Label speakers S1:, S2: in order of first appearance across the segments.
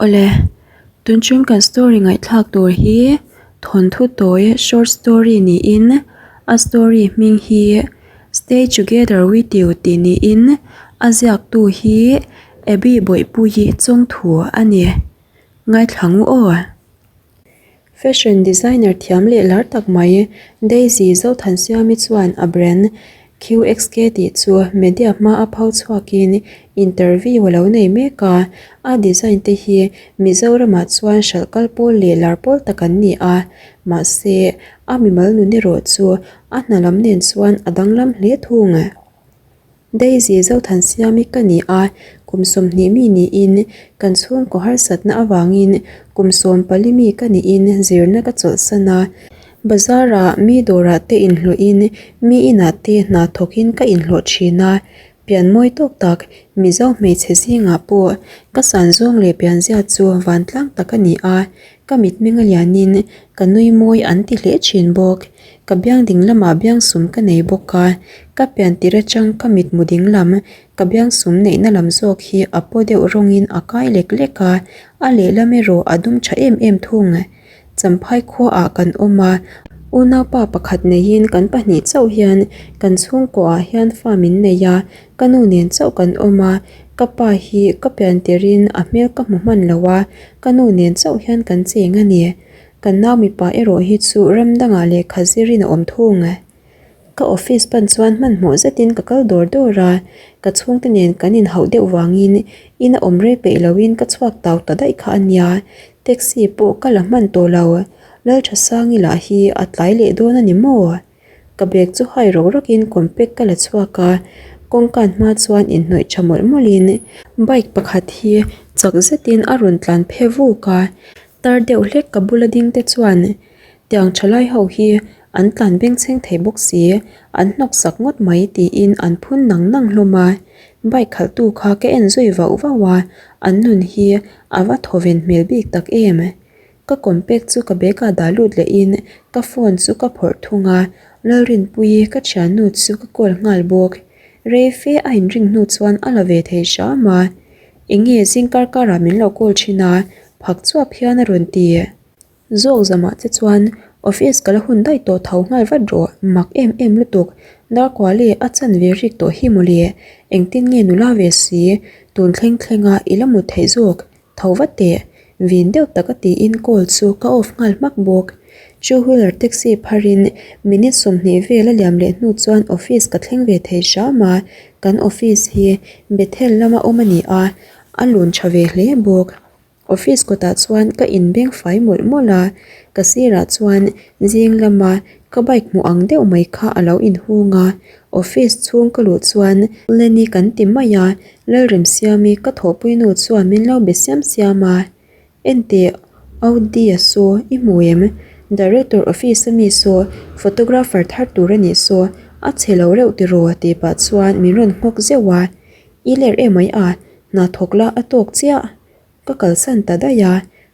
S1: Awle, tunchhung kan story ngaihthlak tur hi thawnthu tawi short story niin a story hming hi Stay Together With You tih niin a ziaktu hi Abby Bawihpuii chawngthu a ni. Ngaithla ngu aw. Fashion designer thiam leh lar tak mai Daisy Zothansiami chuan a brand QXK tih chu media hma a pho chhuakin interview a lo nei mek a, a design te hi Mizoramah chuan hralh kal pawl leh lar pawl tak an ni a, mahse a mimal nun erawh chu a hna lam nen chuan a danglam hle thung. Daisy Zothansiami ka ni a, kum 20 mi niin kan chhungkaw harsatna avangin kum 14 mi ka niin zirna ka chawlhsan a. Bazar-ah mi dawrah te inhlawhin mi inah te hna thawkin ka inhlawh thin a, pian mawi tawk tak Mizo hmeichhe zingah pawh ka san zawng leh pianzia chu vantlang tak a ni a, ka mitmeng a lianin ka nui mawi an ti hle thin bawk. Ka biang ding lamah biangsum ka nei bawk a, ka pian tir atang ka mitmu ding lam ka biangsum neihna lam zawk hi a paw deuh rawngin a kai lek lek a, a lehlam erawh a dum tha em em thung. Champhai khuaah kan awm a, unaupa pakhat neiin kan pahnih chauh hian kan chhungkuaah hian fa min nei a, ka nu nen chauh kan awm a, ka pa hi ka pian tirin a hmel ka hmu hman lo a, ka nu nen chauh hian kan cheng a ni. Kan nau mipa erawh hi chu ram dangah lehkha zirin a awm thung. Ka office pan chuan hmanhmawh zetin ka kal dawr dawr a, ka chhungte nen kan inhauh deuh vangin ina awm rei peih loin ka chhuak tau ta daih kha a nia, taxi pawh ka la hman tawh lo. Lalthasangi lah hi a tlai leh dawn a ni maw? Ka bag chu hai rawk rawkin compact ka la chhuak a, kawngkan hma chuan inhnawih tha mawlh mawlhin bike pakhat hi chak zetin a rawn tlan phe vuk a. Tar deuh hlek ka bula ding te chuan tiang thalai ho hi an tlan bengchheng thei bawk si, an hnawk sak ngawt mai tiin an phun nang nang hlawm a. Bike khalhtu kha ka en zui vauh vauh a, an nun hi a va thaw ven hmel bik tak em. Ka compact chu ka bag ah dah lut lehin ka phone chu ka phawrh thung a, Lalrinpuii ka thiannu chu ka call nghal bawk. Rei fe a inring hnu chuan a la ve thei hram a. Enge zing kar karah min lo call thin a, phak chuap hian a rawn ti. Zawk zamah che chuan office ka la hun daih tawh tho nghal vat rawh, mak em em lutuk, Darkuali a chan ve rik tawh hi mawle, engtin nge nula ve si, tun thleng thlenga i la mut theih zawk, Tho vat teh, vin deuh taka tiin call chu ka off nghal hmak bawk. Two wheeler taxi pharin minute 20 vel a liam leh hnu chuan office ka thleng ve thei hram a, kan office hi Bethel lama awm a ni a, a lun tha ve hle bawk. Office kawtah chuan ka inbeng fai mawlh mawlh a, ka sirah chuan zing lama ka bike hmuh ang deuh mai kha a lo inhung a, office chhung ka luh chuan Lenny kan ti mai a, Lalremsiami ka thawhpui nu chuan min lo be siam siam a, Enteh, Audi a saw, i hmu em? Director office a mi saw, photographer thar tur a nih saw, a chhe lo reuh tiraw tih pah chuan min rawn nghawk zeuh a, I ler emai a, hna thawk la a tawk chiah. Ka kalsan ta daih a,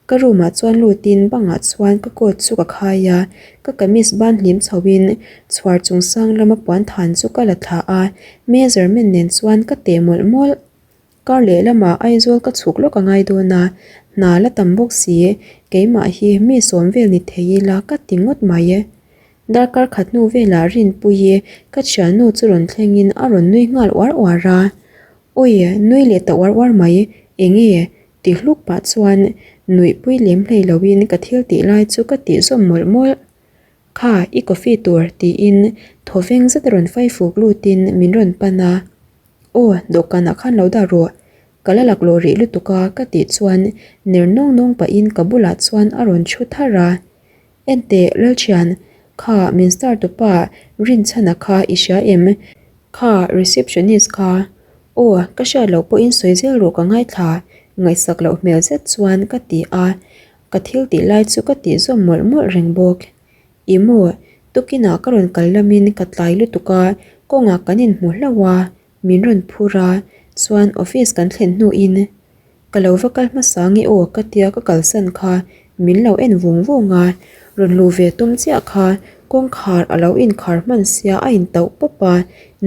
S1: ka room ah chuan lutin bangah chuan ka coat chu ka khai a, ka kamis ban hlim chhoin chhuar chung sang lama puan than chu ka la thla a, measurement nen chuan ka teh mawlh mawlh. Kar leh lamah Aizawl ka chhuk lawk a ngai dawn a, hna la tam bawk si, keimah hi mi sawm vel ni thei ila ka ti ngawt mai. Darkar khat hnu velah Rinpuii ka thiannu chu rawn thlengin a rawn nui nghal uar uar a, Awi, nui leh ta uar uar mai, enge? ti hluk pah chuan nuihpui lem hlei loin ka thil tih lai chu ka tih zawm mawlh mawlh. Kha, i coffee tur, tiin thawveng zet a rawn fai fuk lutin min rawn pan a. Aw, dawhkanah khan lo dah rawh, ka la laklawh rih lutuk a, ka tih chuan ner nawng nawng pahin ka bulah chuan a rawn thu tharh a. Enteh, Lalthian, kha min star tupa Rinchhana kha i hria em? Kha receptionist kha. Aw, ka hriat loh pawhin sawi zel rawh ka ngaithla, ngaihsak loh hmel zet chuan ka ti a, ka thil tih lai chu ka tih zawm mawlh mawlh reng bawk. I maw, tukinah ka rawn kal lamin ka tlai lutuk a, kawngah kan inhmu hlauh a, min rawn phur a, chuan office kan thlen hnuin Ka lo va kal hmasa nge aw ka tia ka kalsan kha min lo en vung vung a, rawn luh ve tum chiah kha kawngkhar a lo inkhar hman sia a intauh pawp a,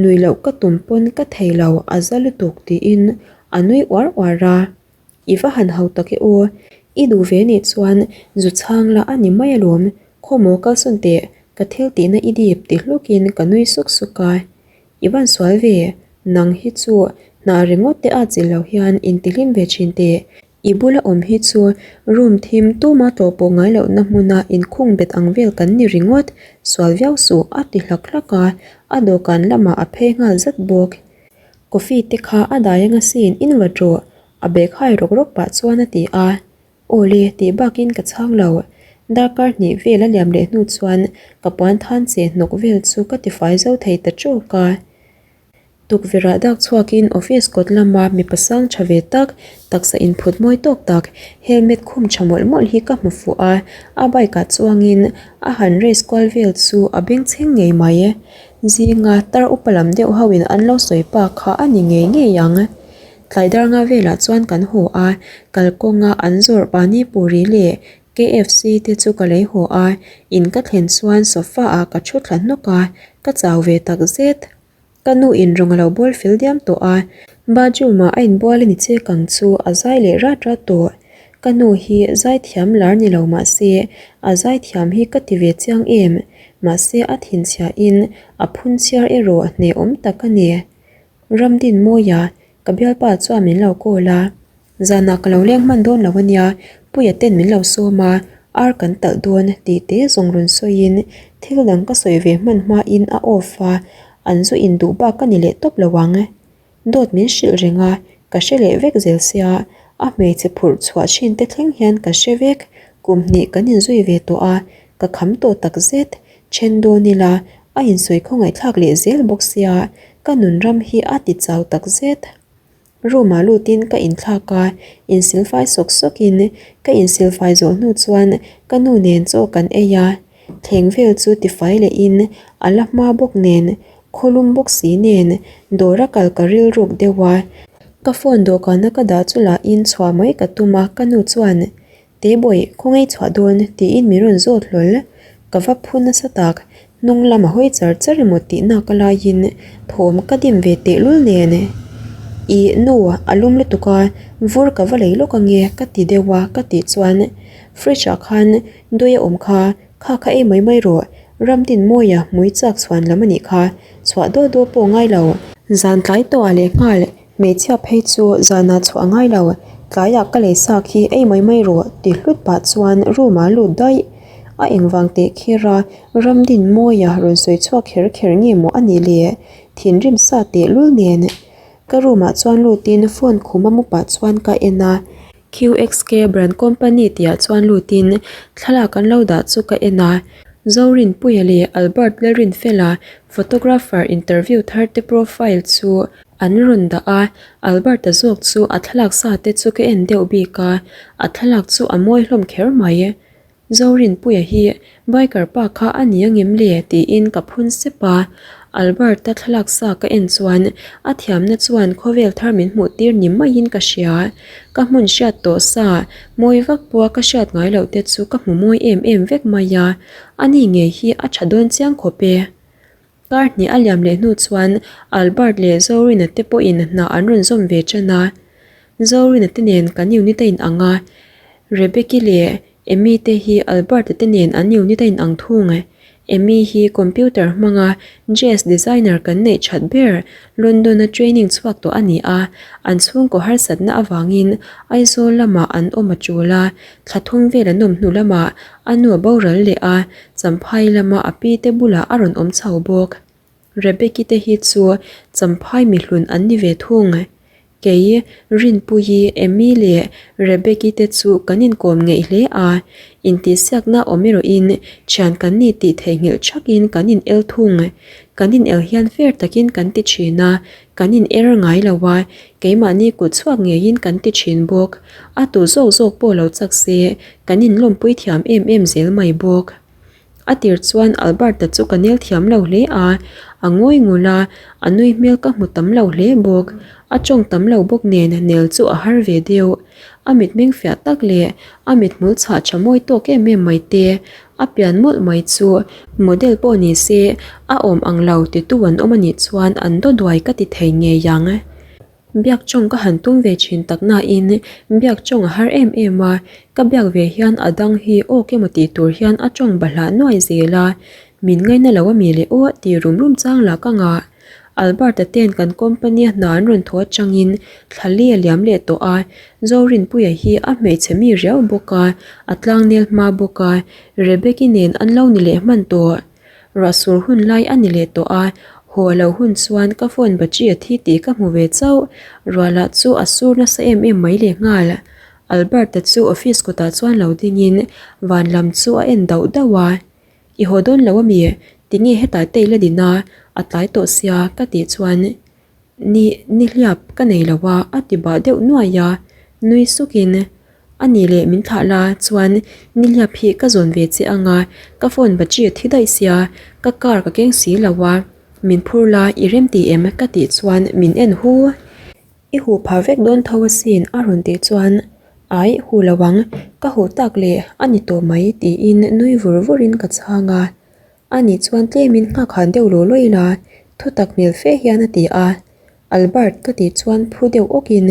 S1: nui loh ka tum pawn ka thei lo a za lutuk tiin a nui uar uar a. I va han hau tak e aw, i duh ve nih chuan zu chhang la a ni mai alawm, khawmaw kalsawn teh, ka thil tihna i dip ti hlukin ka nui suk suk a. I van sual ve, nang hi chu hna ringawt te a chilh loh hian intihlim ve thin teh, I bula awm hi chu room thim tuma tlawh pawh ngai lohna hmuna inkhung bet ang vel kan ni ringawt, sual viau suh a ti hlak hlak a, a dawhkan lamah a phei nghal zat bawk. Coffee te kha a dai anga sin in vat rawh, a bag hai rawk rawk pah chuan a ti a. Aw le tih bakin ka chhang lo. Darkar hnih vel a liam leh hnu chuan ka puan than che hnawk vel chu ka tifai zo thei ta tawk a. Tukverhah dak chhuakin office kawt lama mipa sang tha ve tak, taksa inphut mawi tawk tak, helmet khum tha mawlh mawlh hi ka hmu fuh a, a bike ah chuangin a han race kual vel chu a bengchheng ngei mai. Zinga tar upa lam deuh ho in an lo sawi pa kha a ni ngei ngei ang. Tlai dar nga velah chuan kan haw a, kalkawnga an zawrh panipuri leh KFC te chu ka lei haw a, in ka thlen chuan sofa ah ka thu thla hnawk a, ka chau ve takzet. Ka nu in rawng a lo bawl fel diam tawh a, bathroom ah a inbual a ni che kang chu a zai leh rat rat tawh. Ka nu hi zai thiam lar ni lo mahse a zai thiam hi ka ti ve chiang em, mahse a thinchhia in a phun chhiar erawh hnehawm tak a ni. Ramdinmawia, ka bialpa chuan min lo call a. Zanah ka lo leng hman dawn lo ania, Puia ten min lo sawm a, ar kan talh dawn tih te zawng rawn sawiin thil dang ka sawi ve hman hmain a off a, an zu induh bak ka ni leh tawp lo ang. Dawt min hrilh reng a, ka hre leh vek zel sia, a hmeichhe phurh chhuah thin te thleng hian ka hre vek, kum hnih kan inzui ve tawh a, ka kham tawh tak zet, then dawn ila a insawi khawngaihthlak leh zel bawk sia, ka nunram hi a ti chau tak zet. Room ah lutin ka inthlak a, insilfai sawk sawkin ka insilfai zawh hnu chuan ka nu nen chaw kan ei a, thleng vel chu tifai lehin a la hma bawk nen, khawlum bawk si nen dawr a kal ka rilruk deuh a, ka phone dawhkana ka dah chu lahin chhuah mai ka tum a, ka nu chuan Tebawih, khawngaih chhuah dawn? tiin min rawn zawt hlawl. Ka va phu nasa tak, hnung lam a hawi char char emaw tih nak a laiin thawm ka dim ve tehlul nen. Ih, nu, a lum lutuk a, vur ka va lei lawk ange ka ti deuh a ka tih chuan fridge ah khan dui a awm kha, kha kha ei mai mai rawh, Ramdinmawia hmui chak chhuan lam a nih kha, chhuah daw daw pawh ngai lo. Zan tlai tawh ah lehnghal Hmeichhia phei chu zanah chhuah a ngai lo, tlaiah ka lei sa khi ei mai mai rawh ti hlut pah chuan room ah lut daih. A engvang teh kher a, Ramdinmawia rawn sawi chhuak kher kher nge maw a nih le? Thinrim sa teh lul nen. Ka room ah chuan lutin phone khum a mu pah chuan ka en a. QXK brand company tihah chuan lutin thlalak an lo dah chu ka en a. Zorinpuia leh Albert Lalrinfela photographer interview thar te profile chu An rawn dah a, Albert-a zawk chu a thlalak sa te chu ka en deuh bik a, a thlalak chu a mawi hlawm kher mai. Zorinpuia hi biker pa kha a ni angem le tiin ka phun sep a, Albert-a thlalak sa ka en chuan a thiamna chuan khawvel thar min hmuh tir ni maiin ka hria. Ka hmun hriat tawh sa mawi vak pawha ka hriat ngai loh te chu ka hmu mawi em em vek mai a, ani ngei hi a tha dawn chiang khawp e. Kar hnih a liam leh hnu chuan Albert leh Zorina te pawhin hna an rawn zawm ve tan a. Zorina te nen kan unit a inang a, Rebecca leh Amy te hi Albert-a te nen an unit a inang thung. Amy hi computer hmanga dress designer kan neih that ber London-a training chhuak tawh a ni a, an chhungkaw harsatna avangin Aizawl lamah an awm a tul a, thla thum vel an awm hnu lamah a nu a boral leh a, Champhai lama a pi te bulah a rawn awm chho bawk. Rebecca te hi chu Champhai mihlun an ni ve thung. Kei, Rinpuii, Amy leh Rebecca te chu kan inkawm ngeih hle a, intihsiakna awm erawhin thian kan ni tih theihnghilh thakin kan in el thung. Kan in el hian fair takin kan ti thin a, kan in er ngai lo a, keimahni kut chhuak ngeiin kan ti thin bawk. A tu zawk zawk pawh lo chak se, kan in lawmpui thiam em em zel mai bawk. A tir chuan Albert-a chu ka nel thiam lo hle a, a ngawi ngul a, a nui hmel ka hmu tam lo hle bawk. A tawng tam lo bawk nen nel chu a har ve deuh. A mitmeng fiah tak leh a mithmul chhah tha mawi tawk em em mai te, a pian mawlh mai chu model pawh ni se a awm ang lo titu an awm a nih chuan an daw duai ka ti thei ngei ang. Biak tawng ka han tum ve thin tak nain biak tawng a har em em a, ka biak ve hian a dang hi awk emaw tih tur hian a tawng bahlah nuai zel a, min ngaina lo a mi leh aw tih rum rum chang lah ka ngah. Albert-a ten kan company a hna an rawn thaw atangin thla li a liam leh tawh a, Zorinpuia hi a hmeichhe mi riau bawk a, a tlangnel hma bawk a, Rebecca-i nen an lo ni leh hman tawh. Ruah sur hun lai a ni leh tawh a, haw a lo hun chuan ka phone battery a thi tih ka hmu ve chauh. Ruah lah chu a sur nasa em em mai leh nghal. Albert-a chu office kawtah chuan lo dingin van lam chu a en dauh dauh a. I haw dawn lo ami? Tinge hetah te i la din a, a tlai tawh sia ka tih chuan Ni, nihliap ka nei lo a a ti bah deuh nuai a, nui sukin A nih leh min thlah la chuan nihliap hi ka zawn ve che ang a, ka phone battery a thi daih sia, ka car ka keng si lo a, min phur la i rem ti em ka tih chuan min en hu. I huh phah vek dawn tho asin a rawn tih chuan Aih huh lo ang, ka huh tak leh a ni tawh mai tiin nui vur vurin ka chhang a. A nih chuan tlemin nghak han deuh law law ila thutak hmel fe hian a ti a. Albert ka tih chuan phu deuh awkin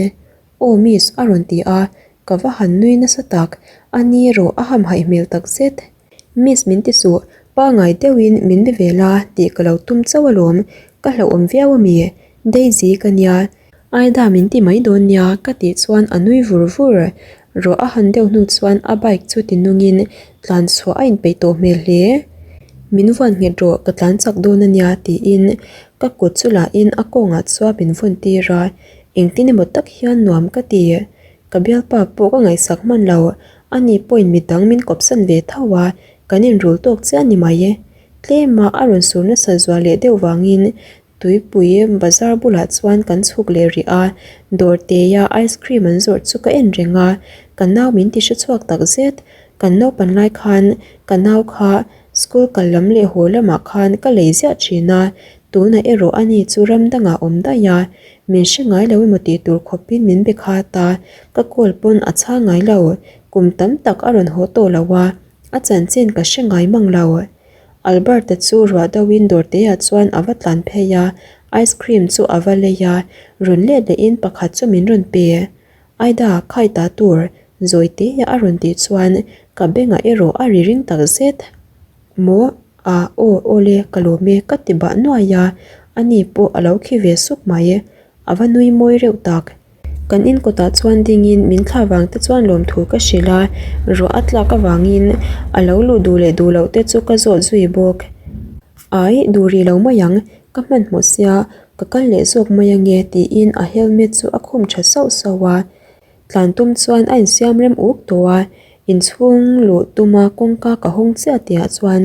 S1: Aw miss a rawn ti a, ka va han nui nasa tak, a ni erawh a hamhaih hmel tak zet. Miss min ti suh, pangai deuhin min be ve la tih ka lo tum chauh alawm, ka hlauhawm viau ami? Daisy ka nia, Aida min ti mai dawn nia ka tih chuan a nui vur vur. Ruah a han deuh hnu chuan a bike chu ti nungin tlan chhuah a inpeih tawh hmel hle. Min vuan nghet rawh ka tlan chak dawn ania tiin ka kut chu lahin a kawngah chuan min vawn tir a, engtin emaw tak hian nuam ka ti. Ka bialpa pawh ka ngaihsak hman lo, ani pawhin midang min kawpsan ve tho a, kan inrul tawk chiah a ni mai. Tlema a rawn sur nasa zual leh deuh vangin Tuipui bazar bulah chuan kan chhuk leh rih a, dawr teia ice cream an zawrh chu ka en reng a, ka nau min ti hre chhuak tak zet. Kan naupan lai khan ka nau kha school kal lam leh haw lamah khan ka lei ziah thin a, tunah erawh ani chu ram dangah awm daih a, min hre ngai lo emaw tih tur khawpin min be khat a, ka call pawn a chhang ngai lo, kum tam tak a rawn haw tawh lo a, a chanchin ka hre ngai mang lo. Albert-a chu ruah deuhin dawrteah chuan a va tlan phei a, ice cream chu a va lei a, rawn let lehin pakhat chu min rawn pe. Aida, khai ta tur, zawi teia a rawn tih chuan ka bengah erawh a ri ring tak zet. Maw? A, aw, awle, ka lawm e, ka ti bah nuai a, ani pawh a lo khi ve sup mai. A va nui mawi reuh tak. Kan in kawtah chuan dingin min thla vang te chuan lawmthu ka hrilh a, ruah a tlak avangin a lo luh duh leh duh loh te chu ka zawt zui bawk. Ai, duh rih lo mai ang, ka hmanhmawh sia, ka kal leh zawk mai ange tiin a helmet chu a khum tha sauh sauh a. Tlan tum chuan a insiam rem uk tawh a, inchhung luh tuma kawngka ka hawng chiah tihah chuan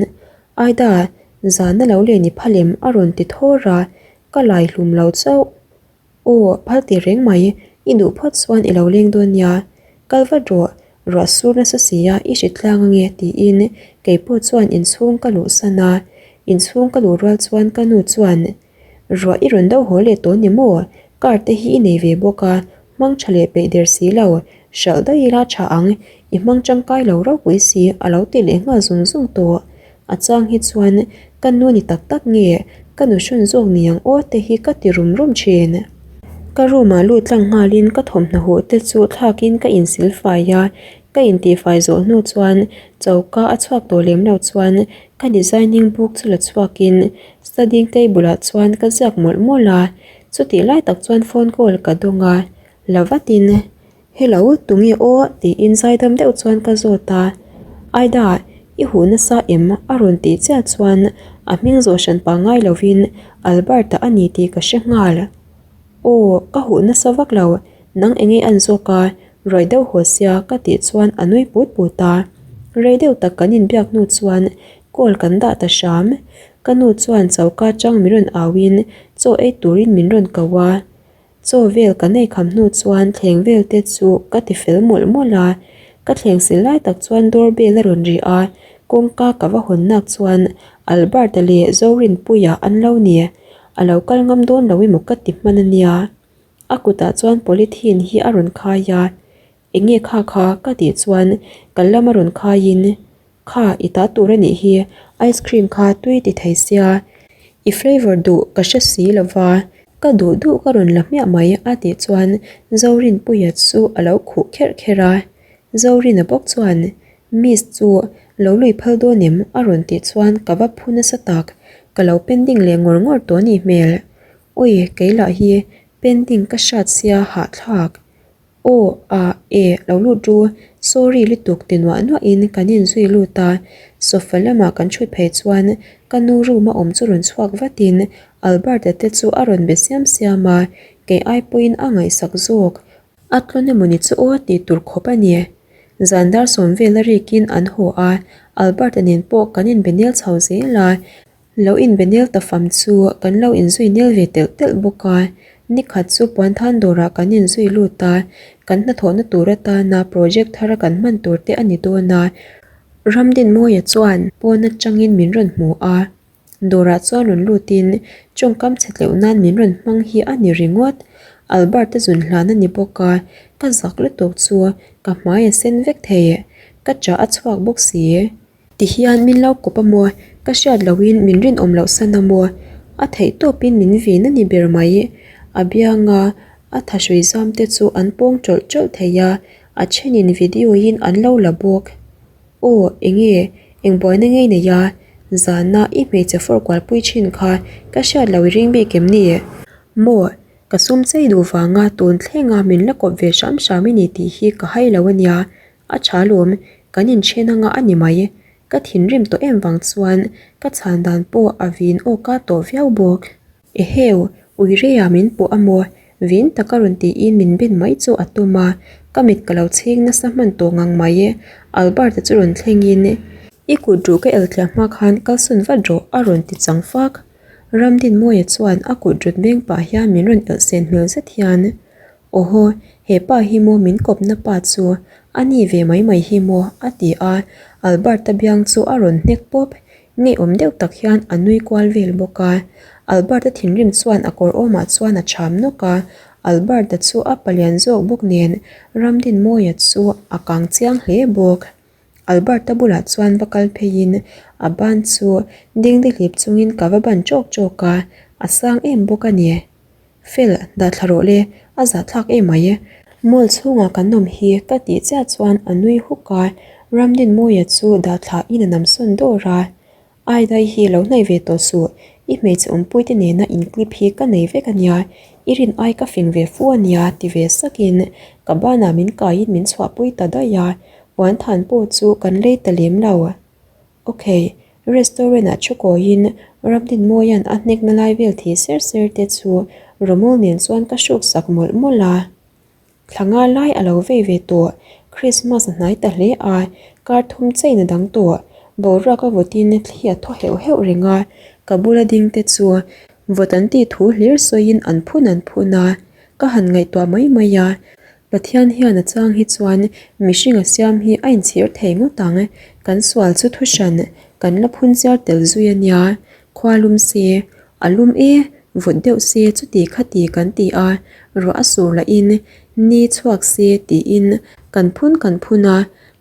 S1: Aida, zan a lo len i phal em a rawn ti thawr a, ka lai hlum lo chauh. Aw, phal tih reng mai, i duh phawt chuan i lo leng dawn nia. Kal vat rawh, ruah sur nasa si a, i hri tlang ange tiin kei pawh chuan inchhung ka luhsan a. Inchhung ka luh rual chuan ka nu chuan, Ruah i rawn deuh haw leh tawh ni maw? Car te hi i nei ve bawk a, hmang tha leh peih der si lo, hralh daih ila tha ang, i hmang tangkai lo ropui si a lo ti leh nghal zung zung tawh. A chang hi chuan ka nu ni tak tak nge ka nu hrawn zawk ni ang aw te hi ka ti rum rum thin. Ka room ah lut tlang nghalin ka thawmhnaw huh te chu thlakin ka insil fai a, ka intihfai zawh hnu chuan choka a chhuak tawh lem lo chuan ka designing book chu la chhuakin studying table ah chuan ka ziak mawlh mawlh a, chutih lai tak chuan phone call ka dawng a, la vatin Hello, tunge aw? tiin zaidam deuh chuan ka zawt a. Aida, i huh nasa em? a rawn tih chiah chuan a hming zawh hran pah ngai lovin Albert-a a ni tih ka hre nghal. Aw, ka huh nasa vak lo, nang enge an zawk a, ruai deuh haw sia ka tih chuan a nui put put a. Rei deuh tak kan inbiak hnu chuan call kan dah ta hram. Ka nu chuan choka chang min rawn auin chaw ei turin min rawn ko a. Chaw vel ka nei kham hnu chuan thleng vel te chu ka ti fel mawlh mawlh a, ka thleng sil lai tak chuan door bell a rawn ri a, kawngka ka va hawn nak chuan Albert-a leh Zorinpuia an lo ni, a lo kal ngam dawn lo emaw ka ti hman a nia. A kutah chuan polythene hi a rawn khai a, enge kha kha ka tih chuan kal lama rawn khaiin Kha i ta tur a nih hi, ice cream kha tui ti thei sia, i flavour duh ka hre si lo va. Ka duh duh ka rawn la hmiah mai a tih chuan Zorinpuia chu a lo khuh kherh kherh a. Zorina bawk chuan Miss chu lo lui phal dawn em? a rawn tih chuan ka va phu nasa tak, ka lo pending leh ngawr ngawr tawh a nih hmel. Ui, kei lah hi pending ka hrat sia hahthlak. Aw, a, e, lo lut ru, sorry lutuk ti nuah nuahin kan inzui lut a, sofa lamah kan thut phei chuan ka nu room a awm chu rawn chhuak vatin Albert-a te chu a rawn be siam siam a, kei ai pawhin a ngaihsak zawk. A tlawn emawni chu aw tih tur khawp a ni. Zan dar sawm vel a rikin an haw a, Albert-a nen pawh kan inbe nel chho zel a, Lo inbe nel ta fam chu kan lo inzui nel ve telh telh bawk a, nikhat chu Puanthan dawrah kan inzui lut a, kan hnathawhna tur atana project thara kan hman tur te a ni dawn a, Ramdinmawia chuan pawn atangin min rawn hmu a, dawrah chuan rawn lutin tawngkam chhe tleuh nan min rawn hmang hi a ni ringawt, Albert-a zun hlan a ni bawk a, ka zak lutuk chu ka hmai a sen vek thei, ka chah a chhuak bawk si. Ti hian min lo kawp a maw? Ka hriat lohin min rinawm loh san a maw? A theih tawpin min vin a ni ber mai. A bianga a thahrui zam te chu an pawng tawlh tawlh thei a, a thenin video in an lo la bawk. Aw, enge? Eng buaina ngei nei a? Zana i hmeichhe fawr kualpui thin kha ka hriat loh i ring bik em ni? Maw? Ka sum chei duh vanga tun thlenga min la kawp ve hram hram i ni tih hi ka hai lo a nia. A tha lawm, kan inchen anga a ni mai. Ka thinrim tawh em vang chuan ka chhan dan pawh a vin awka tawh viau bawk. Eheu, Uireia min pawh a maw? Vin taka rawn tiin min ben mai chu a tum a, ka mit ka lo chhing nasa hman tawh ngang mai. Albert-a chu rawn thlengin, I kut ruh ka eltliah hma khan kalsawn vat rawh a rawn ti chang fak. Ramdinmawia chuan a kut rut meng pah hian min rawn elhsen hmel zet hian, Awhaw, he pa hi maw min kawpna pa chu a ni ve mai mai hi maw? a ti a, Albert-a biang chu a rawn hnek pawp. Ngeiawm deuh tak hian a nui kual vel bawk a. Albert-a thinrim chuan a kawr awmah chuan a cham nawk a, Albert-a chu a palian zawk bawk nen Ramdinmawia chu a kang chiang hle bawk. Albert-a bulah chuan va kal pheiin a ban chu dingdihlip chungin ka va ban ṭawk ṭawk a, a sang em bawk a ni. Fel, dah thla rawh le, a zahthlak em mai. Mall chhungah kan awm hi ka tih chiah chuan a nui huk a, Ramdinmawia chu dah thla in a nam sawn dawr a. Aidai hi lo hnaih ve tawh suh, i hmeichhe awmpuite nena in clip hi ka nei vek a nia, i rin ai ka fing ve fu a nia ti ve sakin ka banah min kaiin min chhuahpui ta daih a, puanthan pawh chu kan lei ta lem lo. Ok, restaurant ah thu kawiin Ramdinmawia'n a hnekna lai vel thi ser ser te chu Romol nen chuan ka hruk sak mawlh mawlh a. Thla nga lai a lo vei ve tawh, Christmas a hnai ta hle a, kar thum chain a dang tawh, boruak a vawtin thli a thaw heuh heuh reng a, ka bula ding te chu vawt an tih thu hlir sawiin an phun an phun a, ka han ngaihtuah mai mai a, Pathian hian a chang hi chuan mihring a siam hi a inchhir thei ngawt ang, kan sual chu thu hran kan la phun chiar tel zui a nia, khua lum se, a lum e, vawt deuh se chuti khati kan ti a, ruah a sur lahin ni chhuak se tiin kan phun kan phun a,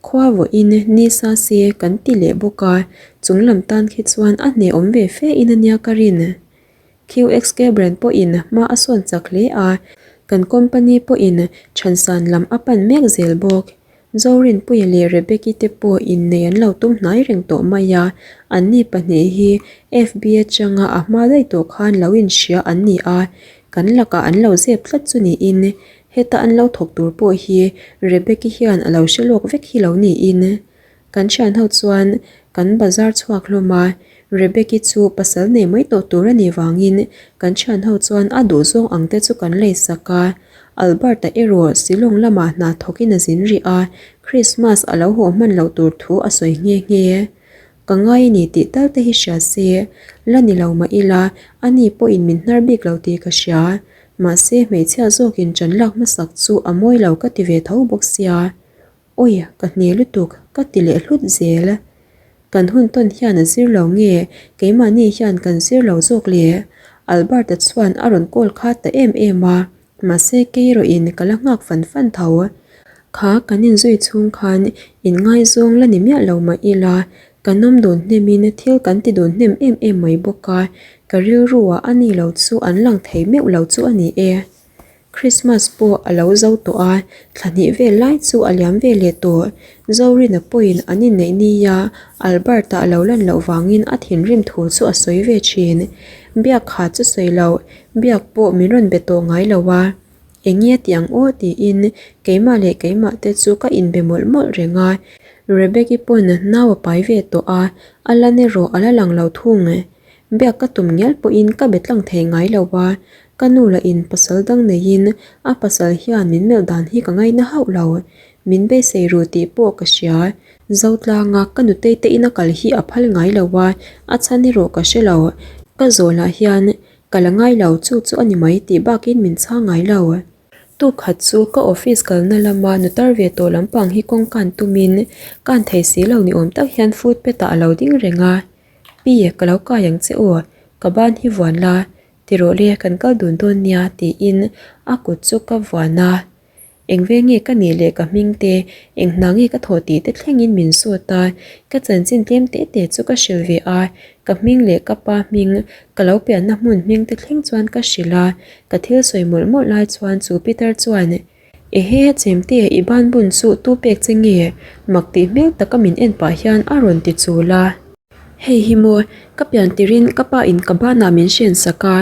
S1: khua vawhin ni sa se kan ti leh bawk a, chung lam tan khi chuan a hnehawm ve fe in a nia ka rin. QXK brand pawhin hma a sawn chak hle a, kan company pawhin chhansan lam a pan mek zel bawk. Zorinpuia leh Rebecca te pawh innei an lo tum hnai reng tawh mai a, anni pahnih hi FB atanga a hma daih tawh khan lo inhria an ni a, kan lakah an lo zep tlat chu niin heta an lo thawk tur pawh hi Rebecca hian a lo hre lawk vek hi lo niin. Kan thian ho chuan kan bazar chhuak hlawm a, Rebecca chu pasal nei mai tawh tur a nih vangin kan thian ho chuan a duhzawng ang te chu kan lei sak a. Albert-a erawh Shillong lamah hna thawkin a zin rih a, Christmas a lo haw hman loh tur thu a sawi nghe nghe. Ka ngai a ni tih tal te hi hria se, la ni lo mah ila ani pawhin min hnar bik lo tih ka hria. Mahse hmeichhia zawkin ṭan lak hmasak chu a mawi lo ka ti ve tho bawk sia. Awi, ka hne lutuk, ka ti leh hlut zel. Kan hun tawn hian a zir lo nge, keimahni hian kan zir lo zawk le? Albert-a chuan a rawn call kha ta em em a, mahse kei erawhin ka la nghak fan fan tho. Kha kan inzui chhung khan inngaizawng la ni miah lo mah ila, kan awm dun hnemin thil kan ti dun hnem em em mai bawk a, Ka rilruah a ni lo chu an lang thei meuh lo chu a ni e. Christmas pawh a lo zo tawh a, thla hnih vel lai chu a liam ve leh tawh. Zorina pawhin an inneih nia Albert-a a lo lan loh vangin a thinrim thu chu a sawi ve thin. Biak kha chu sawi loh, biak pawh min rawn be tawh ngai lo a. Eng nge tih ang aw tiin keimah leh keimah te chu ka inbe mawlh mawlh reng a. Rebecca-i pawn nau a pai ve tawh a, a lan erawh a la lang lo thung. Biak ka tum ngial pawhin ka be tlang thei ngai lo a, ka nu lah in pasal dang neiin a pasal hian min melh dan hi ka ngaina hauh lo. Min beisei ru tih pawh ka hria. Zotlanga ka nutei te ina kal hi a phal ngai lo a, a chhan erawh ka hre lo. Ka zawhlah hian ka la ngai lo chu chu a ni mai tih bakin min chhang ngai lo. Tuk khat chu ka office kalna lama nutar ve tawh lampang hi kawng kan tumin kan thei si lo ni awm tak hian footpath ah a lo ding reng a. Pi, ka lo kai ang che aw, ka ban hi vuan la, ti rawh le, kan kal dun dawn nia tiin a kut chu ka vuan a. Eng ve nge ka nih leh ka hming te, eng hna nge ka thawh tih te thlengin min zawt a, ka chanchin tlem teh teh chu ka hrilh ve a, ka hming leh ka pa hming, ka lo pianna hmun hming te thleng chuan ka hrilh a, ka thil sawi mawlh mawlh lai chuan chu Peter chuan Ehe, chemte, i ban bun chu tu pek che nge? Mak tih hmel taka min en pah hian a rawn ti chul a. Hei hi maw, ka pian tirin ka pa in ka banah min hren sak a,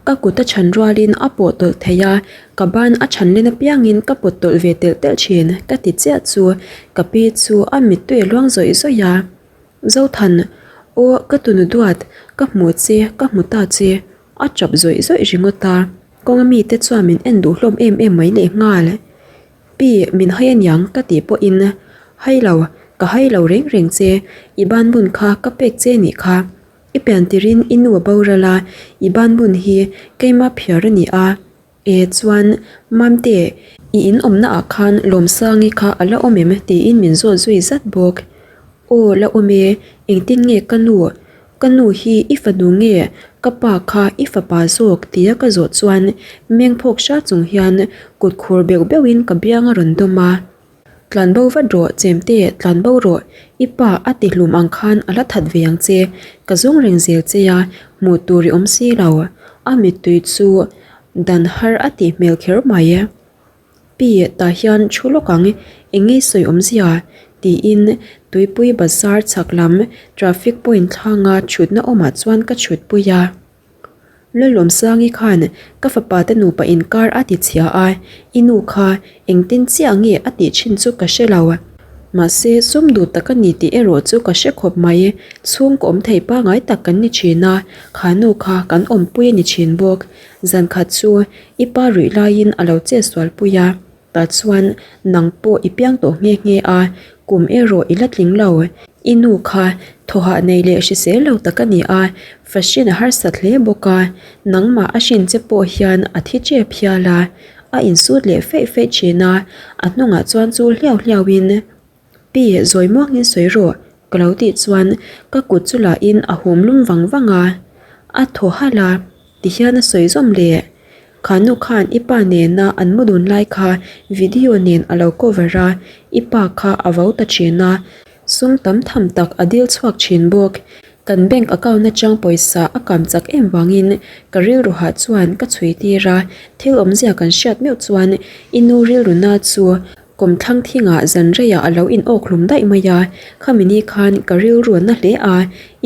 S1: ka kut a chhan rualin a pawh tawlh thei a, ka ban a chhan len apiangin ka pawt tawlh ve telh telh thin, ka ti chiah chu ka pi chu a mittui a luang zawih zawih a. Zothan, aw ka tunu duat, ka hmu che, ka hmu ta che, A chap zawih zawih ringawt a, kawnga mite chuan min en duh hlawm em em mai leh nghal. Pi, min hai aniang ka tih pawhin, Hai lo, ka hai lo reng reng che, i banbun kha ka pek che nih kha. I pian tirin i nu a boral a, i banbun hi keima phiar a ni a. E chuan, Mamte, i in awmna ah khan Lawmsangi kha a la awm em? tiin min zawt zui zat bawk. Aw, la awm e, engtin nge ka nu? Ka nu hi i fanu nge ka pa kha i fapa zawk? tia ka zawh chuan meng phawk hra chung hian kut khur beuh beuhin ka biang a rawn dawm a. Tlan bo vat rawh Chemte, tlan bo rawh, i pa a ti hlum ang khan a la that ve ang che, ka zawng reng zel che a, hmuh tur i awm si lo. A mittui chu dan har a tih hmel kher mai. Pi, tah hian thu lawk ang, eng nge sawi awmzia? tiin Tuipui bazar chhak lam traffic point thlanga thutna awmah chuan ka thutpui a. Lalawmsangi khan ka fapa te nupa inkar a ti chhia a, i nu kha engtin chiah nge a tih thin chu ka hre lo. Mahse, sum duh tak a ni tih erawh chu ka hre khawp mai. Chhungkaw awm thei pangai tak kan ni thin a, kha nu kha kan awmpui a ni thin bawk. Zan khat chu i pa ruih laiin a lo chet sualpui a. Tah chuan nang pawh i piang tawh nghe nghe a, kum erawh i la tling lo. I nu kha thawhah nei leh hrisel lo tak a ni a, fashion a harsat hle bawk a, nangmah a hrin che pawh hian a thi tep hial a, a insut leh feih feih thin a, a hnungah chuan chul hliau hliauin, Pi, zawi muangin sawi rawh, ka lo tih chuan ka kut chu lahin a hum lum vang vang a, a thaw halh a, tihian a sawi zawm leh. Kha nu khan i pa nena an mu dun lai kha video nen a lo cover a, i pa kha a vo ta thin a, sum tam tham tak a dil chhuak thin bawk. Kan bank account atang pawisa a kam chak em vangin ka rilru hah chuan ka chhui tir a, thil awmzia kan hriat meuh chuan i nu rilru na chu Kawmthlang thingah zan reiah a lo in awk hlum daih mai a, khami ni khan ka rilru a na hle a,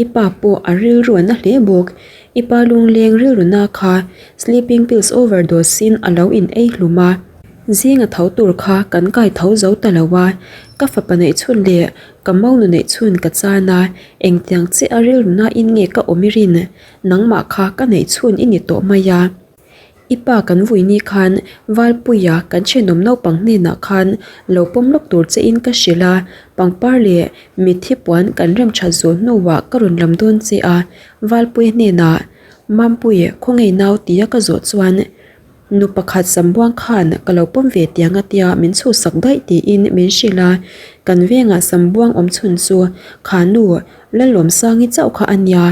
S1: i pa pawh a rilru a na hle bawk. I pa lungleng rilru na kha sleeping pills overdose in a lo in ei hlum a, zinga tho tur kha kan kai tho zo ta lo a, ka fapa neih chhun leh ka monu neih chhun ka chan a, engtiang chiah a rilru na in nge ka awm i rin, nangmah kha ka neih chhun i ni tawh mai a. I pa kan vui ni khan Valpuia kan thenawm naupang hnenah khan lo pawm lawk tur che in ka hrilh a, pangpar leh mitthi puan kan rem that zawh hnuah ka rawn lam dawn che a, Valpuia hnenah Mampui khawngaih nau tia ka zawh chuan nu pakhat Sambuang khan ka lo pawm ve tiang a tia min chhuhsak daih tiin min hrilh a, kan vengah Sambuang awm chhun chu kha nu Lalawmsangi chauh kha a nia.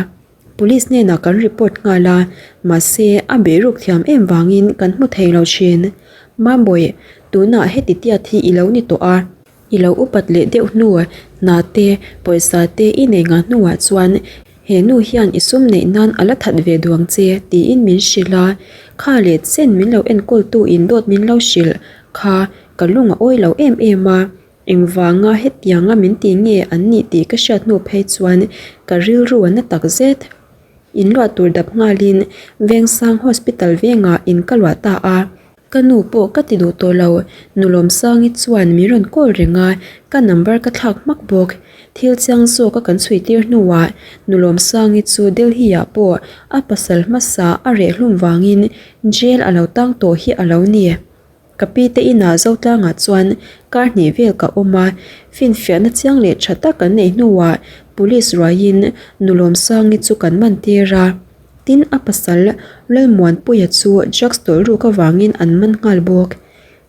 S1: Police hnenah kan report nghal a, mahse a beiruk thiam em vangin kan hmu thei lo thin. Mambawi, tunah heti tiat hi i lo ni tawh a. I lo upat leh deuh hnu, hna te, pawisa te i nei ngah hnuah chuan He nu hian i sum neih nan a la that ve duang che tiin min hrilh a, kha leh chen min lo enkawltu in dawt min lo hrilh kha ka lung a awi lo em em a, engvanga hetianga min ti nge an nih tih ka hriat hnu phei chuan ka rilru a na tak zet. In luah tur dap nghalin Vengsang Hospital vengah in ka luah ta a. Ka nu pawh ka ti duh tawh lo, Nulawmsangi chuan min rawn call reng a, ka number ka thlak hmak bawk. Thil chiang zawk a kan chhui tir hnuah Nulawmsangi chu Delhi ah pawh a pasal hmasa a reh hlum vangin jail a lo tang tawh hi a lo ni. Ka pi te inah Zotlangah chuan kar hnih vel ka awm a, finfiahna chiang leh tha tak kan neih hnuah police ruaiin Nulawmsangi chu kan man tir a. Tin, a pasal Lalmuanpuia chu drugs tawlh ruk avangin an man nghal bawk.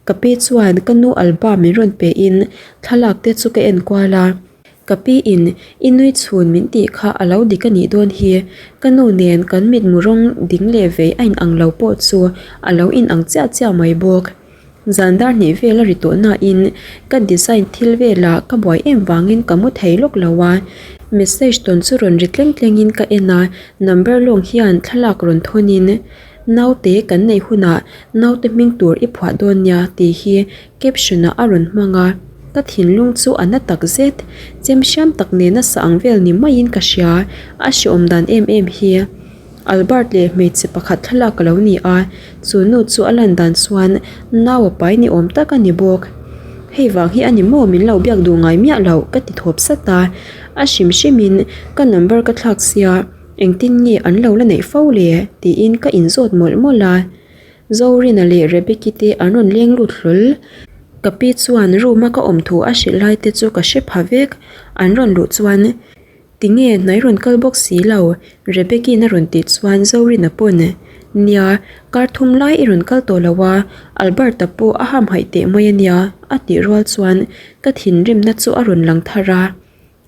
S1: Ka pi chuan ka nu Alba min rawn pein thlalak te chu ka en kual a. Ka pi in i nui chhun min tih kha a lo dik a nih dawn hi. Ka nu nen kan mitmu rawng ding leh vei a inang lo pawh chu a lo inang chiah chiah mai bawk. Zan dar hnih vel a ri tawh nain ka design thil velah ka buai em vangin ka mu thei lawk lo a, message tawn chu rawn ri tleng tlengin ka en a, number lawng hian thlalak rawn thawnin naute kan neih hunah naute hming tur i phuah dawn nia tih hi caption ah a rawn hmang a, ka thinlung chu a na tak zet, chem hriam tak nena sa ang vel ni maiin ka hria, a hreawm dan em em hi. Albert leh hmeichhe pakhat thlalak a lo ni a, chu nu chu a lan dan chuan nau a pai ni awm tak a ni bawk. Hei vang hi a ni maw min lo biak duh ngai miah loh ka ti thawp sat a, a hrim hrimin ka number ka thlak sia engtin nge an lo la neih fo le tiin ka inzawt mawlh mawlh a. Zorina leh Rebecca te an rawn leng lut hlawl. Ka pi chuan room a ka awm thu a hrilh lai te chu ka hre pha vek, an rawn luh chuan Tinge hnai rawn kal bawk si lo? Rebecca-in a rawn tih chuan Zorina pawn, Nia, kar thum lai i rawn kal tawh lo a, Albert-a pawh a hamhaih teh mai a nia, a tih rual chuan ka thinrimna chu a rawn lang thar a.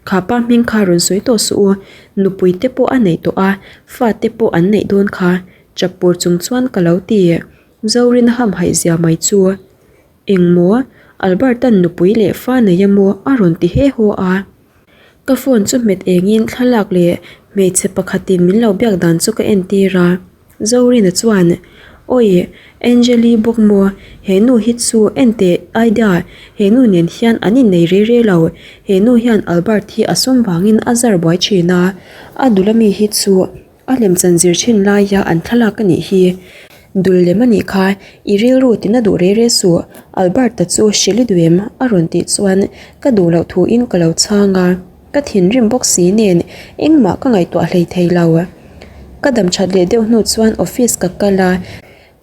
S1: Kha pa hming kha rawn sawi tawh suh u, nupui te pawh a neih tawh a, fa te pawh an neih dawn kha, chap pur chung chuan ka lo ti. Zorina hamhaih zia mai chu. Engmaw? Albert-a'n nupui leh fa nei a maw? a rawn ti he haw a. Ka phone chu hmet engin thlalak leh hmeichhe pakhatin min lo biak dan chu ka entir a. Zorina chuan, Awi, Angeli bawk maw? He nu hi chu en teh Aida, he nu nen hian an innei re re lo. He nu hian Albert hi a sum vangin a zar buai thin a, a dul ami hi chu A lemchan zir thin laia an thlalak a nih hi. Dul lem a nih kha, i rilru tina duh re re suh, Albert-a chu hrilh i duh em? a rawn tih chuan ka duh loh thuin ka lo chhang a, ka thinrim bawk si nen engmah ka ngaihtuah hlei thei lo. Ka dam that leh deuh hnu chuan office ka kal a,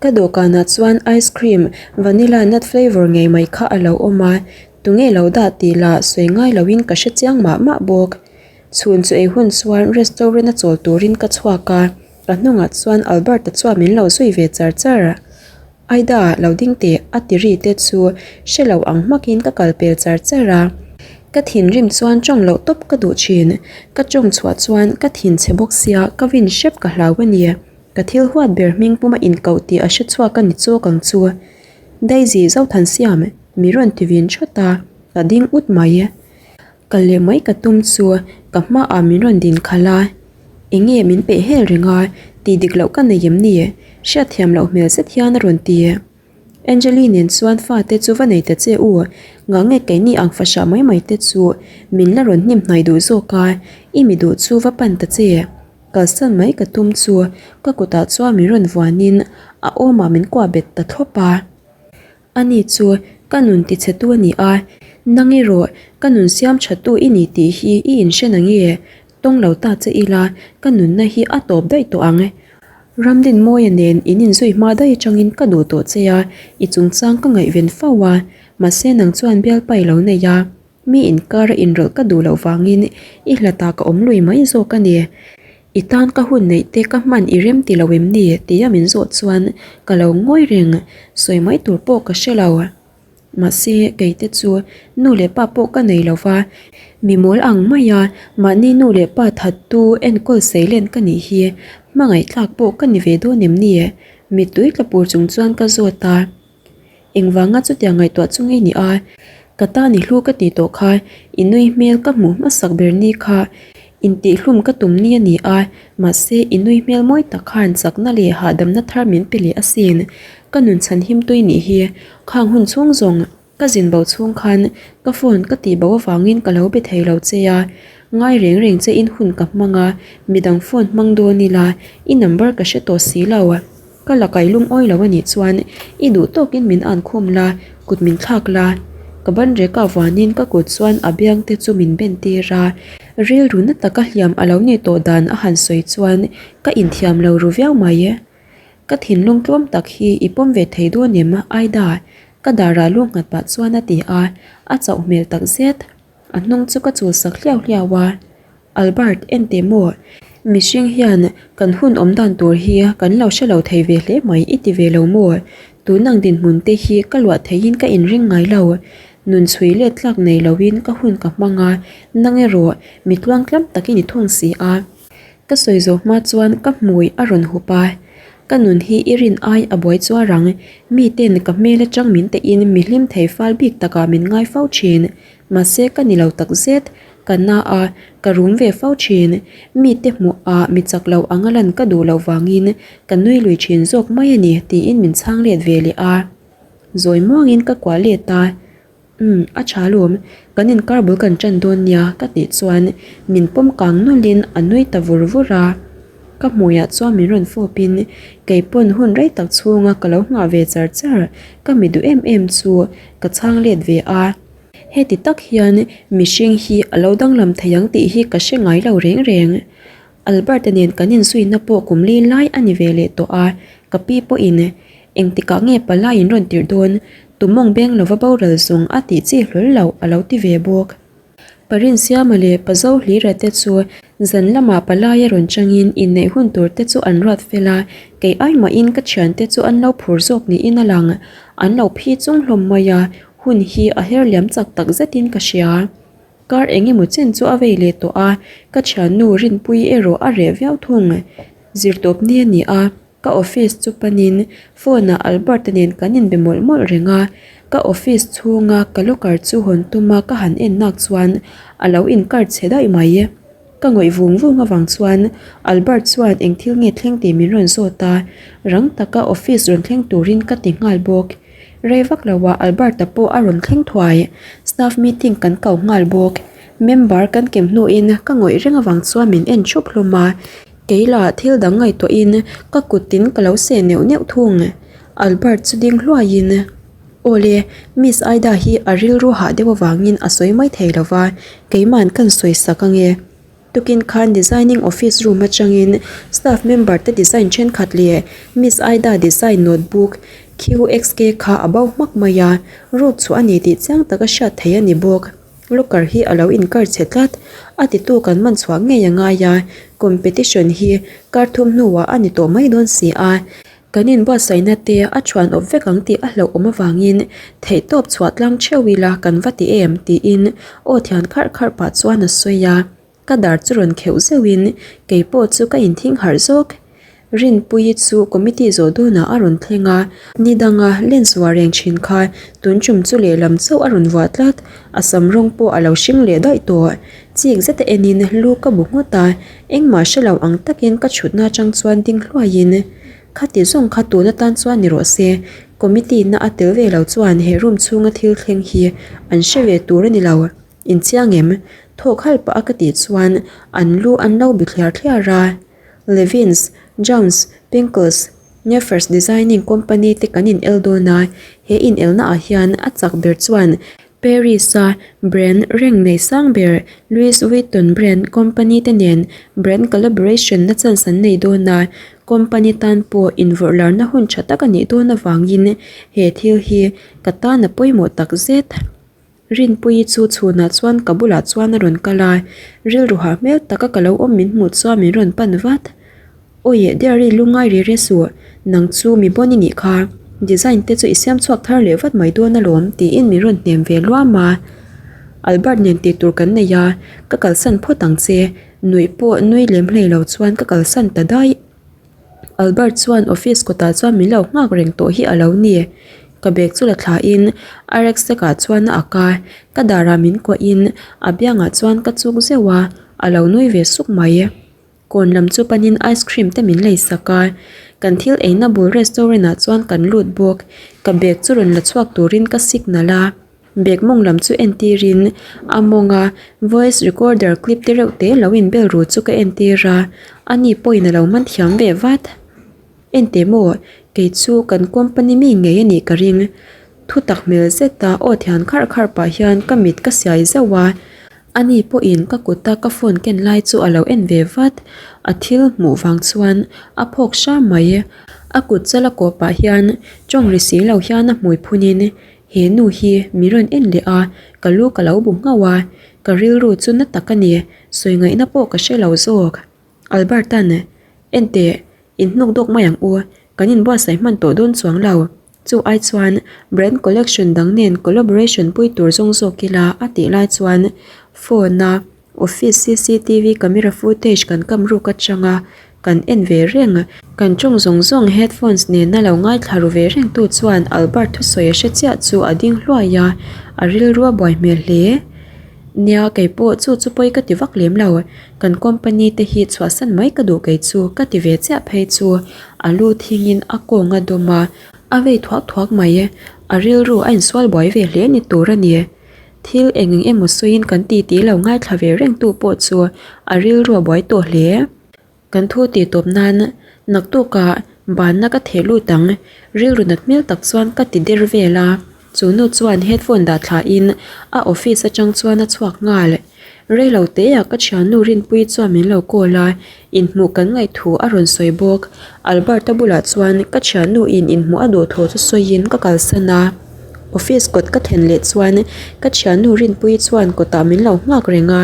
S1: ka dawhkanah chuan ice cream vanilla nut flavour ngei mai kha a lo awm a, tunge lo dah tih lah sawi ngai loin ka hre chiang mah mah bawk. Chhun chu ei hun chuan restaurant a chawl turin ka chhuak a, ka hnungah chuan Albert-a chuan min lo zui ve char char. Aida, lo ding teh a ti ri te chu hre lo ang hmakin ka kal pel char char a. Ka thinrim chuan tawng loh tawp ka duh thin, ka tawng chhuah chuan ka thin chhe bawk sia ka vin hrep ka hlau a ni. Ka thil huat ber hming puma inkoh tih a hre chhuak a ni chawk ang chu. Daisy Zothansiam mi rawn ti vin thawt a, ka ding ut mai. Kal leh mai ka tum chu ka hmaah min rawn din khalh a, enge min peh hel reng a, tih dik loh ka nei em ni? Hriatthiam loh hmel zet hian a rawn ti. Angeli nen chuan fate chu va nei ta che u, ngah nge keini ang fahrah mai mai te chu min la rawn hnim hnai duh zawk a, i mi duh chu va pan ta che. Kalsan mai ka tum chu ka kutah chuan min rawn vuanin a awmah min kuah bet ta thlawp a. Ani chu ka nun tichhetu a ni a, nang erawh ka nun siam thattu i ni tih hi i inhre na nge? Tawng lo ta che ila ka nunna hi a tawp daih tawh ang. Ramdinmawia nen in inzui hma daih atangin ka duh tawh che a, i chungchang ka ngaihven fo a, mahse nang chuan bialpa i lo nei a. Mi inkara inrawlh ka duh loh vangin i hlatah ka awm lui mai zawk a ni. I tan ka hun neih te ka hman i rem ti lo em ni? tia min zawh chuan ka lo ngawi reng, sawi mai tur pawh ka hre lo. Mahse, kei te chu nu leh pa pawh ka nei lo va, mi mawl ang maia mahni nu leh pa thattu enkawl seilen ka nih hi hmangaihthlak pawh ka ni ve dawn em ni? Mittui tla pur chung chuan ka zawt a. Engvanga chutiang ngaihtuah chu ngei ni a, ka tan i hlu ka tih tawh kha i nui hmel ka hmuh hmasak ber ni kha. Intihhlum ka tum ni a ni a, mahse i nui hmel mawi tak khan chakna leh hahdamna thar min pe leh asin. Ka nun chhan him tui nih hi khang hun chhung zawng ka zin bo chhung khan ka phone ka tih bo avangin ka lo be thei lo che a, ngai reng reng che in hun ka hmang a, midang phone hmang dawn ila i number ka hre tawh si lo. Ka la kai lungawi lo a nih chuan i duh tawkin min an khum la, kut min thlak la. Ka ban reka vuanin ka kut chuan a biang te chu min ben tir a, rilru na taka hliam a lo nih tawh dan a han sawi chuan ka inthiam lo ru viau mai. Ka thinlung tlawm tak hi i pawm ve thei dawn em Aida? Ka darah lu nghat pah chuan a ti a, a chauh hmel tak zet. A hnung chu ka chul sak hliau hliau a. Albert, en teh maw? Mihring hian kan hun awm dan tur hi kan lo hre lo thei ve hle mai i ti ve lo maw? Tun ang dinhmun te hi ka luah theihin ka inring ngai lo. Nun chhui let tlak nei loin ka hun ka hmang a, nang erawh mi tluang tlam takin i thung si a. Ka sawi zawh hma chuan ka hmui a rawn hup a, ka nun hi i rin ai a buai chuar ang. Miten ka hmel atang min tehin mi hlim thei fal bik takah min ngai fo thin. Mahse ka ni lo tak zet, ka na a, ka rum ve fo thin. Mite hmuh ah mi chak lo anga lan ka duh loh vangin ka nui lui thin zawk mai a ni tiin min chhang let ve leh a. Zawi muangin ka kuah let a, Umm, a tha lawm, kan inkar bul kan tan dawn nia ka tih chuan min pawm kang nawlhin a nui ta vur vur a. Ka hmuiah chuan min rawn fawpin kei pawn hun rei tak chhunga ka lo nghah ve char char ka mi duh em em chu ka chhang let ve a. Heti tak hian mihring hi a lo danglam thei ang tih hi ka hre ngai lo reng reng. Albert-a nen kan inzuina pawh kum li lai a ni ve leh tawh a, ka pi pawhin engtikah nge palai in rawn tirh dawn, tumawng beng lova boral zawng a tih chi hlawl loh a lo ti ve bawk. Parinsiama leh Pazohlira te chu zan lamah palai a rawn changin inneih hun tur te chu an ruat fel a, kei ai mahin ka thiante chu an lo phur zawk niin a lang. An lo phi chung hlawm mai a, hun hi a her liam chak tak zetin ka hria. Kar eng emaw chen chu a vei leh tawh a, ka thiannu Rinpuii erawh a reh viau thung. Zirtawp ni a ni a. Ka office chu panin phone ah Albert-a nen kan inbe mawlh mawlh reng a, ka office chhunga ka locker chu hawn tuma ka han en nak chuan a lo inkar chhe daih mai. Ka ngawih vung vung avang chuan Albert chuan eng thil nge thleng tih min rawn zawt a, rang taka office rawn thleng turin ka ti nghal bawk. Rei vak loah Albert-a pawh a rawn thleng thuai, staff meeting kan ko nghal bawk. Member kan kem hnuin ka ngawih reng avang chuan min en thup hlawm a. Kei lah thil dang ngaihtuahin ka kut tin ka lo seh neuh neuh thung. Albert chu ding hluaiin, Awle, Miss Aida hi a rilru hah deuh avangin a sawi mai thei lo va, keima'n kan sawi sak ange. Tukin khan designing office room atangin staff member te design thenkhat leh Miss Aida design notebook QXK kha a bo hmak mai a, ruk chhuah a ni tih chiang taka hriat theih a ni bawk. Locker hi a lo inkar chhe tlat, a titu kan man chhuah ngei a ngai a, competition hi kar thum hnuah a ni tawh mai dawn si a, kan inbuatsaihna te a thuan awp vek ang tih a hlauh awm avangin theihtawp chhuah tlang theuh ila kan va ti em tiin aw thian kharh kharh pah chuan a sawi a. Ka dar chu rawn kheuh zeuhin kei pawh chu ka inthing harh zawk. Rinpuii chu committee zawh dawnah a rawn thleng a, ni danga lens vuah reng thin kha tun tum chu lehlam chauh a rawn vuah tlat, a sam rawng pawh a lo hring leh daih tawh. Chik zeta enin lu ka bu nghawt a, engmah hre lo ang takin ka chhutna atang chuan ding hluaiin khati zawng kha tun atan chuan ni rawh se, committee na a tel ve lo chuan he room chhunga thil thleng hi an hre ve tur a ni lo. Inchiang em? Thawk halh pah a ka tih chuan an lu an lo bi thliar thliar a. Levins, Jones, Pinkles, Neffers Designing Company te kan in el dawn a, he in elna ah hian a chak ber chuan Paris a brand reng nei sang ber Louis Vuitton brand company te nen brand collaboration na chance an nei dawn a, company tan pawh invawrh larna hun tha tak a nih dawn avangin he thil hi ka tan a pawimawh takzet. Rinpuii chu chhunah chuan ka bulah chuan a rawn kal a, rilru hah hmel taka ka lo awm min hmuh chuan min rawn pan vat. Awi Deary lungngai ri ri suh, nang chu mi bawn i nih kha, design te chu i siam chhuak thar leh vat mai dawn alawm tiin min rawn hnem ve luam a. Albert nen tih tur kan nei a, ka kalsan phawt ang che, nuih pawh nui lem hlei lo chuan ka kalsan ta daih. Albert chuan office kawtah chuan min lo nghak reng tawh hi a lo ni. Ka bag chu la thla in a rucksack ah chuan a ak a, ka darah min kuah in a biangah chuan ka chuk zeuh a. A lo nui ve suk mai. Kawn lam chu panin ice cream te min lei sak a, kan thil eina bul restaurant ah chuan kan lut bawk. Ka bag chu rawn la chhuak turin ka signal a, bag mawng lam chu entirin a mawnga voice recorder clip te reuh te lo inbel ru chu ka entir a, ani pawhin a lo man thiam ve vat. Enteh maw, kei chu kan company mi ngei a nih ka ring. Thu tak hmel zeta aw thian kharh kharh pah hian ka mit ka siai zauh a. Ani pawhin ka kuta ka phone ken lai chu a lo en ve vat. A thil hmuh vang chuan a phawk hram mai. A kut chal a kawh pah hian tawng ri si lo hian a hmui phunin he nu hi min rawn en leh a, ka lu ka lo bu nghauh a. Ka rilru chu na tak a ni, sawi ngaihna pawh ka hre lo zawk. Alberta'n, Enteh, in hnuk dawk mai ang u, kan inbuatsaih hman tawh dawn chuang lo. Chu ai chuan brand collection dang nen collaboration pui tur zawng zawk ila a tih lai chuan phone a office cctv camera footage kan kam ruk atanga kan en ve reng. Kan tawng zawng zawng headphones nena lo ngaithla ru ve reng tu chuan Albert thusawi a hre chiah chu a ding hluai a, a rilru a buai hmel hle. Nia kei pawh chu chu pawi ka ti vak lem lo, kan company te hi chhuahsan mai ka duh kei chu ka ti ve chiah phei chu a lu thingin a kawng a dawm a, a vei thuak thuak mai, a rilru a insual buai ve hle ni tur a ni. Thil eng eng emaw sawiin kan ti ti lo ngaithla ve reng tu pawh chu a rilru a buai tawh hle. Kan thu tih tawp nan naktukah banna ka theh lut ang, rilru nat hmel tak chuan ka ti der vel a. Chu nu chuan headphone dah thla in a office atang chuan a chhuak nghal. Rei lo teah ka thiannu Rinpuii chuan min lo call a, inhmuh kan ngaih thu a rawn sawi bawk. Albert-a bulah chuan ka thiannu in inhmuh a duh thu chu sawiin ka kalsan a. Office kawt ka thlen leh chuan ka thiannu Rinpuii chuan kawtah min lo nghak reng a.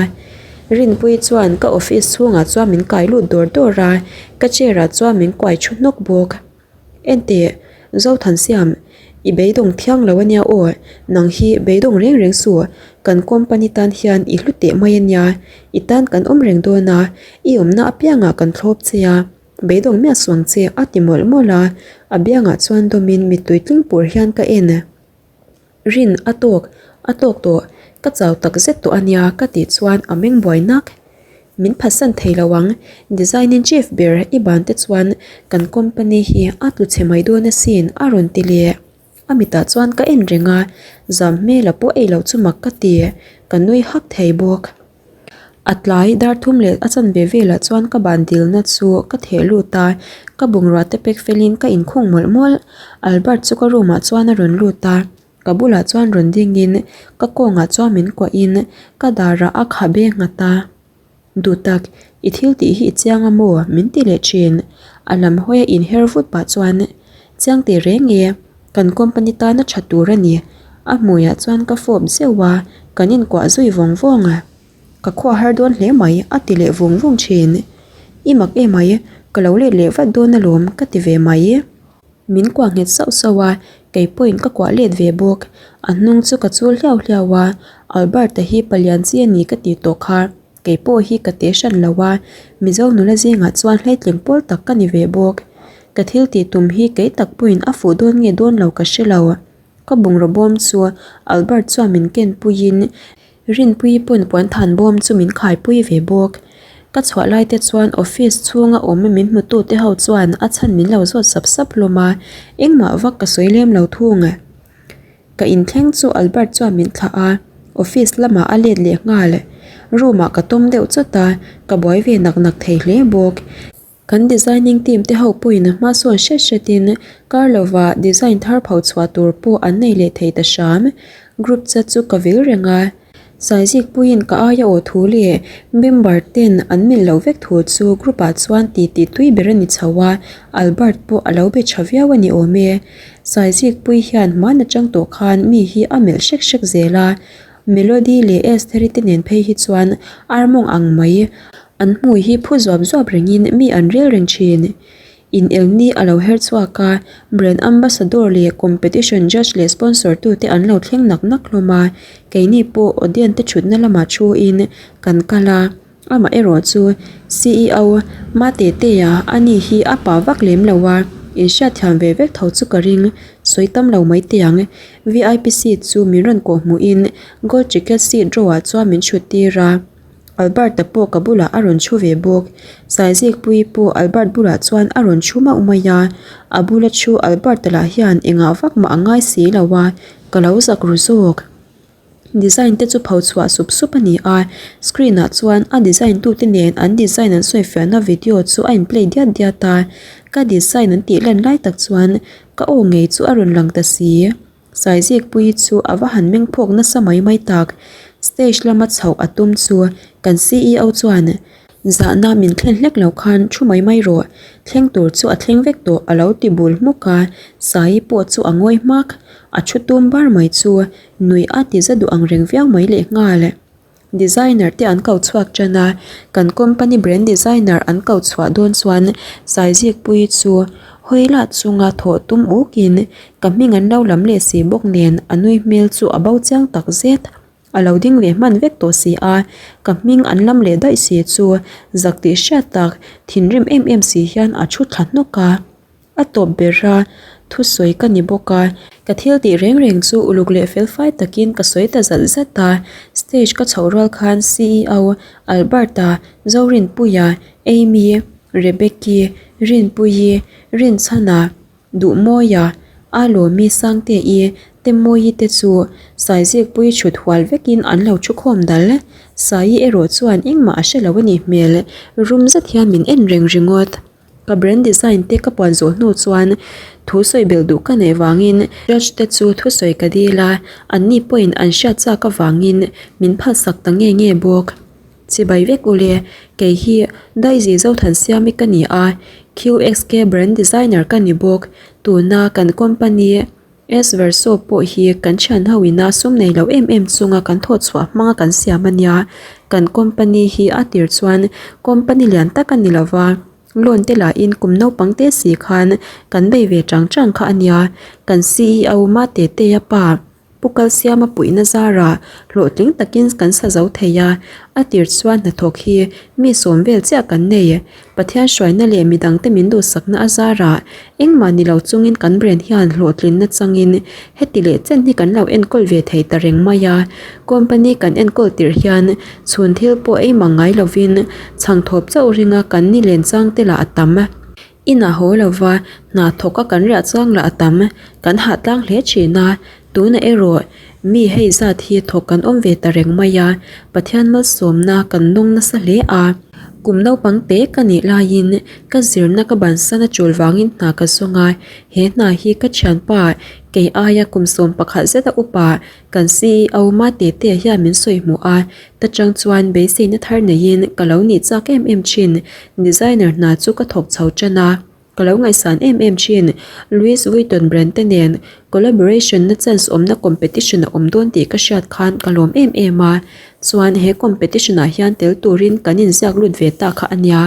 S1: Rinpuii chuan ka office chhungah chuan min kai lut dawr dawr a, ka chair ah chuan min kuai thu hnawk bawk. Enteh, Zothansiam, i beidawng thiang lo ania aw, nang hi beidawng reng reng suh, kan company tan hian i hlu teh mai ania, i tan kan awm reng dawn a, i awmna apiangah kan thlawp che a, beidawng miah suang che a ti mawlh mawlh a, a biangah chuan dawmin mittui tling pur hian ka en. Rin a tawk, a tawk tawh, ka chau tak zet tawh a nia ka tih chuan a meng buai nak. Min phatsan thei lo ang, design in chief ber i ban te chuan kan company hi a tlu chhe mai dawn asin a rawn ti leh. A mitah chuan ka en reng a, zam hmel a pawh ei loh chu mak ka ti, ka nui hak thei bawk. A tlai dar thum leh a chanve velah chuan ka ban dilna chu ka theh lut a, ka bungrua te pack felin ka inkhung mawlh mawlh. Albert chu ka room ah chuan a rawn lut a, ka bulah chuan rawn dingin ka kawngah chuan min kuahin ka darah a khabe nghat a. Duhtak, i thil tih hi i chiang a maw? min ti leh thin. A lam hawi a inher vut pah chuan, Chiang teh reng e, kan company tana tha tur a ni. A hmuiah chuan ka fawp zeuh a, kan inkuah zui vawng vawng a. Ka khuah har dawn hle mai a ti leh vung vung thin. I mak em ai, ka lo let leh vat dawn alawm ka ti ve mai. Min kuah nghet sauh sauh a, kei pawhin ka kuah let ve bawk. A hnung chu ka chul hliau hliau a, Albert-a hi palian chi a ni ka tih tawh kha. Kei pawh hi ka te hran lo a, Mizo nula zingah chuan hleitling pawl tak ka ni ve bawk. Ka thil tih tum hi kei tak pawhin a fuh dawn nge dawn lo ka hre lo. Ka bungraw bawm chu Albert chuan min ken puiin Rinpuii pawn puan than bawm chu min khaipui ve bawk. Ka chhuah lai te chuan office chhunga awm min hmutu te ho chuan a chhan min lo zawt sap sap hlawm a, engmah vak ka sawi lem lo thung. Ka inthleng chu Albert chuan min thlah a, office lamah a let leh nghal. Room ah ka tawm deuh chawt a, ka buai ve nak nak thei hle bawk. Kan designing team te ho pawhin a hma sawn hret hretin kar lova design thar pho chhuah tur pawh an nei leh thei ta hram. Group chat chu ka vil reng a. Saizik puiin ka aia aw thu leh member ten an milh loh vek thu chu group ah chuan ti tih tui ber a ni chho a, Albert pawh a lo be tha viau a ni awm e. Saizik pui hian hman atang tawh khan mi hi a melh hrek hrek zel a, Melody leh Estheri te nen phei hi chuan armawng ang mai an hmui hi phu zuap zuap rengin mi an rel reng thin. Inelni a lo her chhuak a, brand ambassador leh competition judge leh sponsor tute an lo thleng nak nak hlawm a, keini pawh audience te thutna lamah thuin kan kal a, amaherawh chu ceo Matetea ani hi a pa vak lem lo a, inhriatthiam ve vek tho chu ka ring, sawi tam lo mai teh ang. Vip seat chu min rawn kawh hmuhin gold ticket seat row ah chuan min thut tir a. Albert-a pawh ka bulah a rawn thu ve bawk. Saizikpuii pawh Albert bulah chuan a rawn thu mauh mai a, a bula thu Albert-a lah hian engah vak mah a ngai si lo a, ka lo zak ru zawk. Design te chu pho chhuah sup sup a ni a, screen ah chuan a design tu te nen an design an sawi fiahna video chu a in play diat diat a, ka design an tih lan lai tak chuan ka aw ngei chu a rawn lang ta si. Saizikpuii chu a va han meng phawk nasa mai mai tak, stage lama chhoh a tum chu kan ceo chuan zahna min thlen hlek lo khan thu mai mai rawh, thleng tur chu a thleng vek tawh a lo ti bul hmuk a, Saii pawh chu a ngawi hmak, a thu tum bar mai chu nuih a ti za duh ang reng viau mai leh nghal. Designer te an ko chhuak tan a, kan company brand designer an ko chhuah dawn chuan Saizikpuii chu hawi lah chunga thawh tum ukin ka hming an lo lam leh si bawk nen a nui hmel chu a bo chiang tak zet. A lo ding ve hman vek tawh si a, ka hming an lam leh daih si chu zak tih hriat tak thinrim em em si hian a thu thla hnawk a. A tawp ber a, thusawi ka ni bawk a, ka thil tih reng reng chu uluk leh felfai takin ka sawi ta zat zat a, stage ka chhoh rual khan ceo Alberta, Zorinpuia, Amy, Rebecki, Rinpuii, Rinchhana, Duhmawia, Alawmi Sangte-i, Temawii te chu Saizikpui chhut hual vekin an lo thu khawm dal. Saii erawh chuan engmah a hre lo a nih hmel, rum zet hian min en reng ringawt. Ka brand design te ka puan zawh hnu chuan thu sawi belh duh ka neih vangin judge te chu thusawi ka dil a, anni pawhin an hriat chak avangin min phalsak ta nge nge bawk. Chibai vek ule, kei hi Daisy Zothansiami ka ni a, QXK brand designer ka ni bawk, tuna kan company S Verso pawh hi kan thian ho ina sum nei lo em em chunga kan thawh chhuah hmanga kan siam a nia. Kan company hi a tir chuan company lian tak a ni lo va, loan te lahin kum naupang te si khan kan bei ve chang chang kha a nia. Kan ceo Mate Teia pa Pu Kalsiama puihna zarah hlawhtling takin kan sa zo thei a, a tir chuan hnathawk hi mi sawm vel chiah kan nei. Pathian hruaina leh midangte min duhsakna a zarah engmah ni lo chungin kan brand hian hlawhtlinna changin heti leh chen hi kan lo enkawl ve thei ta reng mai a. Company kan enkawl tirh hian chhun thil pawh ei mang ngai lovin chhangthawp chauh ringa kan ni len chang te lah a tam. Inah haw lova hna thawka kan riah chuang lah a tam, kan hah tlang hle thin a, tunah erawh mi hei zat hi thawk kan awm ve ta reng mai a, Pathian malsawmna kan nawng nasa hle a. Kum naupang te ka nih laiin ka zirna ka bansan a tul vangin hna ka zawng a, he hna hi ka thianpa kei aia kum 11 zeta upa Kan ceo Mate te hian min sawi hmuh a, ta chang chuan beiseina thar neiin ka lo nih chak em em thin. Designer hna chu ka thawk chho tan a, ka lo ngaihsan em em thin. Louis Vuitton brand te nen collaboration na chance awmna competition a awm dawn tih ka hriat khan ka lawm em em a, chuan he competition ah hian tel turin kan inziak lut ve ta kha a nia.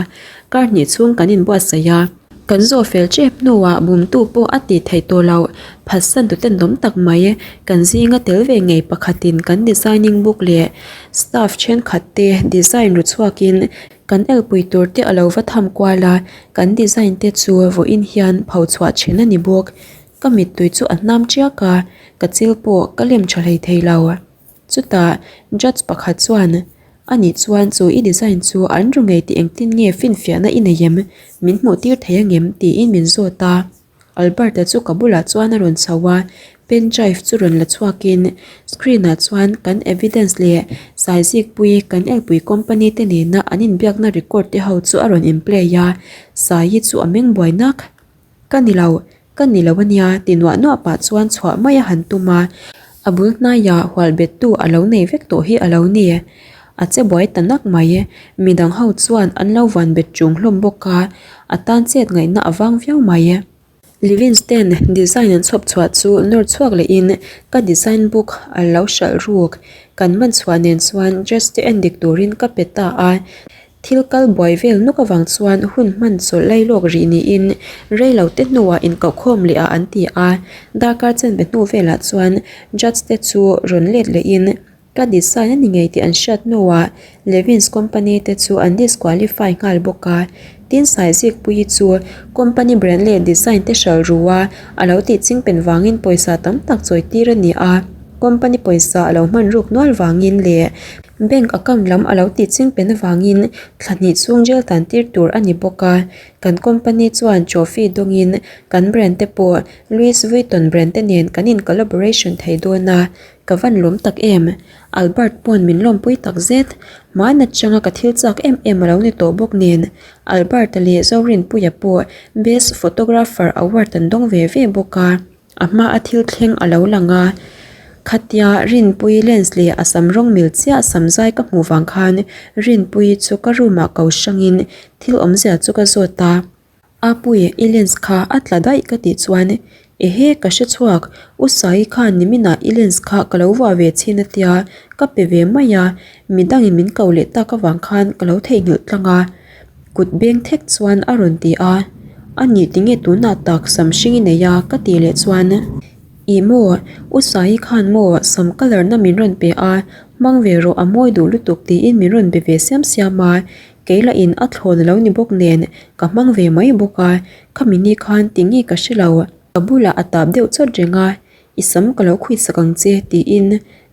S1: Kar hnih chhung kan inbuatsaih a. Kan zawh fel tep hnuah bumtu pawh a tih theih tawh loh. Phatsan tu tenawm tak mai. Kan zinga tel ve ngei pakhatin kan designing book leh staff thenkhat te design ru chhuakin kan elpui tur te a lo va tham kual a, kan design te chu vawiin hian pho chhuah thin a ni bawk. Ka mittui chu a hnam tiak a, ka chil pawh ka lem tha hlei thei lo. Chutah judge pakhat chuan Ani chuan chu i design chu an ru ngei tih engtin nge finfiahna i nei em? Min hmuh tir thei angem? tiin min zawt a. Albert-a chu ka bulah chuan a rawn chho a, pen drive chu rawn la chhuakin screen ah chuan kan evidence leh Saizikpui kan elpui company te nena an inbiakna record te ho chu a rawn in play a, Saii chu a meng buai nak. Ka ni lo, ka ni lo ania ti nuah nuah pah chuan chhuah mai a han tum a, a bul hnaiah hual bettu a lo nei vek tawh hi a lo ni. A che buai ta nak mai, midang ho chuan an lo van bet chung hlawm bawk a, a tan chet ngaihna a vang viau mai. Livins ten design an chhawp chhuah chu nawr chhuak lehin ka design book a lo hralh ruk, kan man chhuah nen chuan dress te en dik turin ka pe ta a. Thil kal buai vel nuk avang chuan hun hman chawlh lai lawk rih niin rei lo te hnuah inkauhkhawm leh ah an ti a, darkar chenve hnu velah chuan judge te chu rawn let lehin ka design a ni ngei tih an hriat hnuah Levins company te chu an disqualify nghal bawk a, tin Saizikpuii chu company brand leh design te hralh ru a, a lo tih chingpen vangin pawisa tam tak chawi tir a ni a. Company pawisa a lo hman ruk nual vangin leh bank account lam a lo tih ching pen avangin thla hnih chhung jail tan tir tur a ni bawk a. Kan company chuan trophy dawngin kan brand te pawh Louis Vuitton brand te nen kan in collaboration thei dawn a, ka van lawm tak em. Albert pawn min lawmpui tak zet. Hmaan atanga ka thil chak em em a lo ni tawh bawk nen Albert-a leh Zorinpuia pawh Best Photographer award an dawng ve ve bawk a. A hma a thil thleng a lo lang a, khatia Rinpuii lens leh a sam rawng mil chiah sam zai ka hmuh vang khan Rinpuii chu ka room ah ko hrangin thil awmzia chu ka zawt a. Apui, i lens kha a tla daih ka tih chuan ehe ka hre chhuak, U Saii khan niminah i lens kha ka lo vuah ve chhin a tia ka pe ve mai a, midangin min ko leh tak avang khan ka lo theihnghilh tlang a. Kut beng thek chuan a rawn ti a, A nih tinge tunah tak sam hring i nei a? ka tih leh chuan, Ih maw, U Saii khan maw sam colour na min rawn pe a, hmang ve rawh a mawi duh lutuk tiin min rawn be ve siam siam a, kei lah in a thlawn a lo ni bawk nen ka hmang ve mai bawk a, khami ni khan tinge ka hre lo. Ka bulah a tap deuh chawt reng a, I sam ka lo khuih sak ang che tiin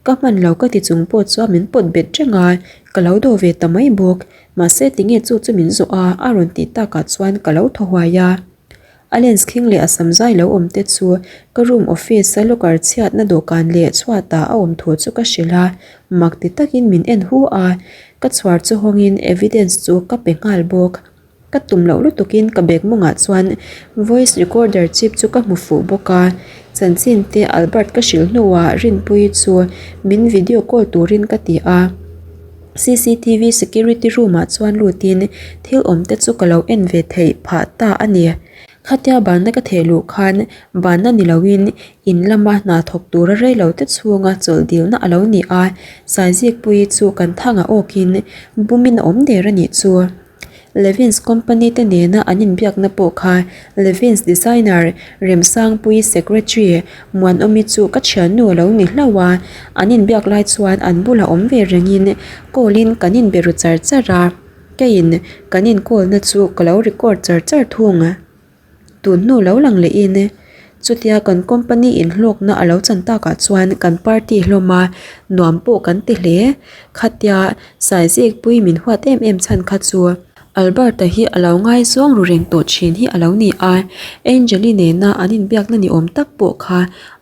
S1: ka hman lo ka ti chung pawh chuan min pawt bet reng a, ka lo dawh ve ta mai bawk. Mahse tinge chu chu min zawh a a rawn tih takah chuan ka lo thaw huai a. A lens khing leh a sam zai lo awm te chu ka room office a locker chhiatna dawhkan leh chhuatah a awm thu chu ka hrilh a, mak ti takin min en hu a, ka chhuar chu hawngin evidence chu ka pe nghal bawk. Ka tum loh lutukin ka bag mawngah chuan voice recorder chip chu ka hmu fuh bawk a, chanchin te Albert ka hrilh hnuah Rinpuii chu min video call turin ka ti a, cctv security room ah chuan lutin thil awm te chu ka lo en ve theih phah ta a ni. Khatia banna ka theh luh khan banna ni loin in lama hna thawk tura reilo te chhunga chawlh dilna a lo ni a, Saizikpuii chu kan thangah awkin bumin a awm der a nih chu. Levins company te nena an inbiakna pawh kha Levins designer Remsangpuii secretary Muanawmi chu ka thiannu a lo ni hlauh a, an inbiak lai chuan an bulah awm ve rengin call in kan inbe ru char char a, keiin kan in call na chu ka lo record char char thung. Tun hnu lo lang leh in chutia kan company in hlawkna a lo chan takah chuan kan party hlawm a, nuam pawh kan ti hle. Khatia Saizikpui min huat em em chhan kha chu Albert-a hi a lo ngaizawng ru reng tawh thin hi a lo ni a, Angel-i nena an inbiakna ni awm tak pawh kha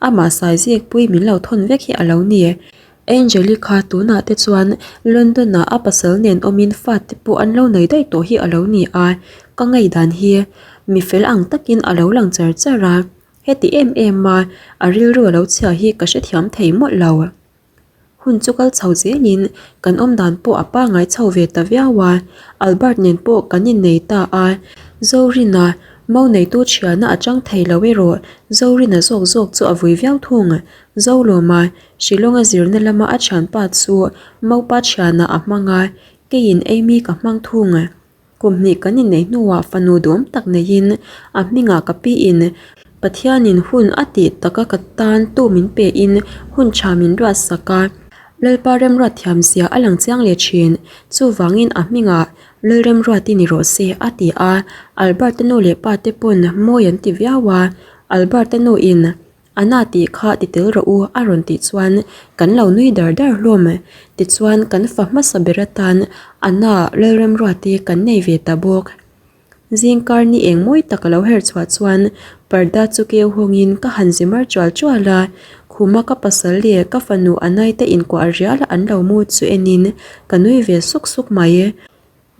S1: amah Saizikpui min lo thawn vek hi a lo ni. Angel-i kha tunah te chuan London-ah a pasal nen awmin fate pawh an lo nei daih tawh hi a lo ni a, ka ngaihdan hi mi fel ang takin a lo lang char char a, heti em em a a rilru a lo chhia hi ka hrethiam thei mawlh lo. Hun chu kal chho zelin kan awmdan pawh a pangngai chho ve ta viau a, Albert nen pawh kan innei ta a, Zorina mo neitu thiana a chang thei lo erawh Zorina zawk zawk chu a vui viau thung. Zolawma Shillong-a zirna lama a thianpa chu Maupa thianah a hmang a, keiin Amy ka hmang thung. Kum hnih kan inneih hnuah fanu duhawm tak neiin a hmingah ka piin Pathianin hun a tih taka ka tan tu min pein hun tha min ruatsak a, Lalpa remruat thiamzia a lang chiang leh thin. Chuvangin a hmingah Lalremruati ni rawh se a ti a, Albert-a nu leh pa te pawn mawi an ti viau a, Albert-a nuin A na tih kha ti tel rawh u a rawn tih chuan kan lo nui dar dar hlawm. Tichuan kan fa hmasa ber atan a na Lalremruati kan nei ve ta bawk. Zingkar ni eng mawi tak a lo her chhuah chuan parda chu keu hawngin ka han zi mar chual chual a, khuma ka pasal leh ka fanu Anai te inkuah rial a an lo mu chu enin ka nui ve suk suk mai.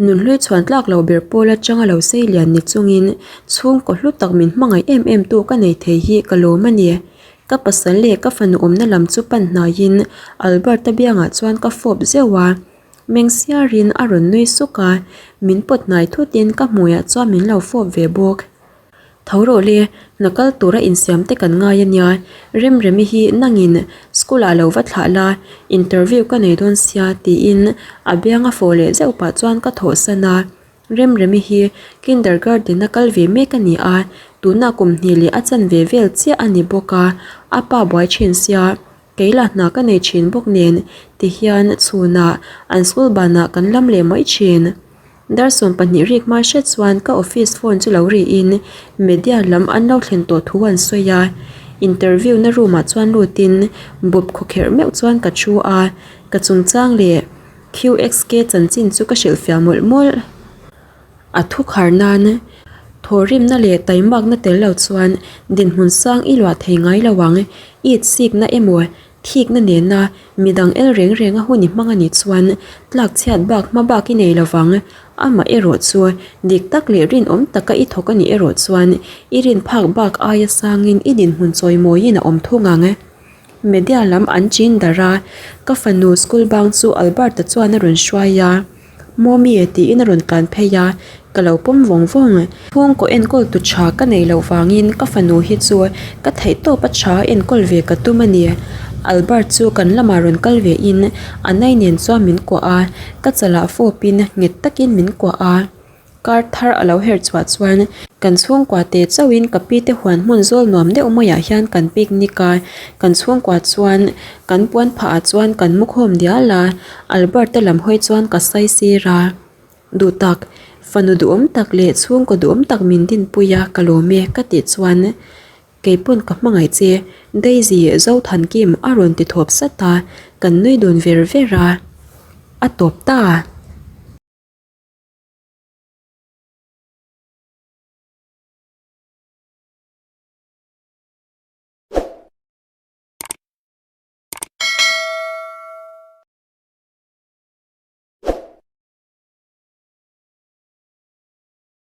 S1: Nunhlui chhuan tlak lo ber pawl atanga lo sei lian ni chungin chhungkaw hlu tak min hmangaih em em tu ka nei thei hi ka lawm a ni. Ka pasal leh ka fanu awmna lam chu pan hnaiin Albert-a biangah chuan ka fawp zeuh a, meng siarin a rawn nui suk a, min pawt hnai thutin ka hmuiah chuan min lo fawp ve bawk. Tho rawh le, hna kal tura insiam te kan ngai a nia, Remremi hi nangin school ah lo va thlah la, interview ka nei dawn sia tiin a bianga fawh leh zeuh pah chuan ka thawh san a. Remremi hi kindergarten a kal ve mek a ni a, tunah kum hnih leh a chan ve vel chiah a ni bawk a, a pa buai thin sia, kei lah hna ka nei thin bawk nen tihian chhunah an school banah kan lam leh mai thin. Dar 20 rik hma hret chuan ka office phone chu lo ri in media lam an lo thlen tawh thu an sawi a. Interview na room ah chuan lutin bawp khawkherh meuh chuan ka thu a, ka chungchang leh QXK chanchin chu ka hrilhfiah mawlh mawlh. A thu khar nan thawhrimna leh taimakna tel lo chuan dinhmun sang i luah thei ngai lo ang, it sikna emaw Thikna nena midang el reng reng a hun i hmang a nih chuan tlak chhiat bak hma bak i nei lovang. Amah erawh chu dik tak leh rinawm taka i thawk a nih erawh chuan i rin phak bak aia sangin i dinhmun chawimawiin a awm thung ang. Media lam an chin darh a, ka fanu school bang chu Albert-a chuan a rawn hruai a. Mommy tiin a rawn tlan phei a, ka lo pawm vawng vawng. Chhungkaw enkawl tu tha ka neih loh vangin ka fanu hi chu ka theih tawp a tha enkawl ve ka tum a ni. Albert chu kan lamah rawn kal ve in a nai nen chuan min kuah a, ka chalah fawpin nghet takin min kuah a. Kar thar a lo her chhuah chuan kan chhungkua te chauhin ka pi te huan hmun zawl nuam deuh maiah hian kan picnic a, kan chhungkua chuan kan puan phah ah chuan kan mu khawm dial a, Albert-a lam hawi chuan ka sai sir a, duh tak, fanu duhawm tak leh chhungkaw duhawm tak min dinpui a ka lawm e ka tih chuan Keipawn ka hmangaih che, Daisy Zothankim a rawn ti thawp sat a, kan nui dun ver ver a, a tawp ta.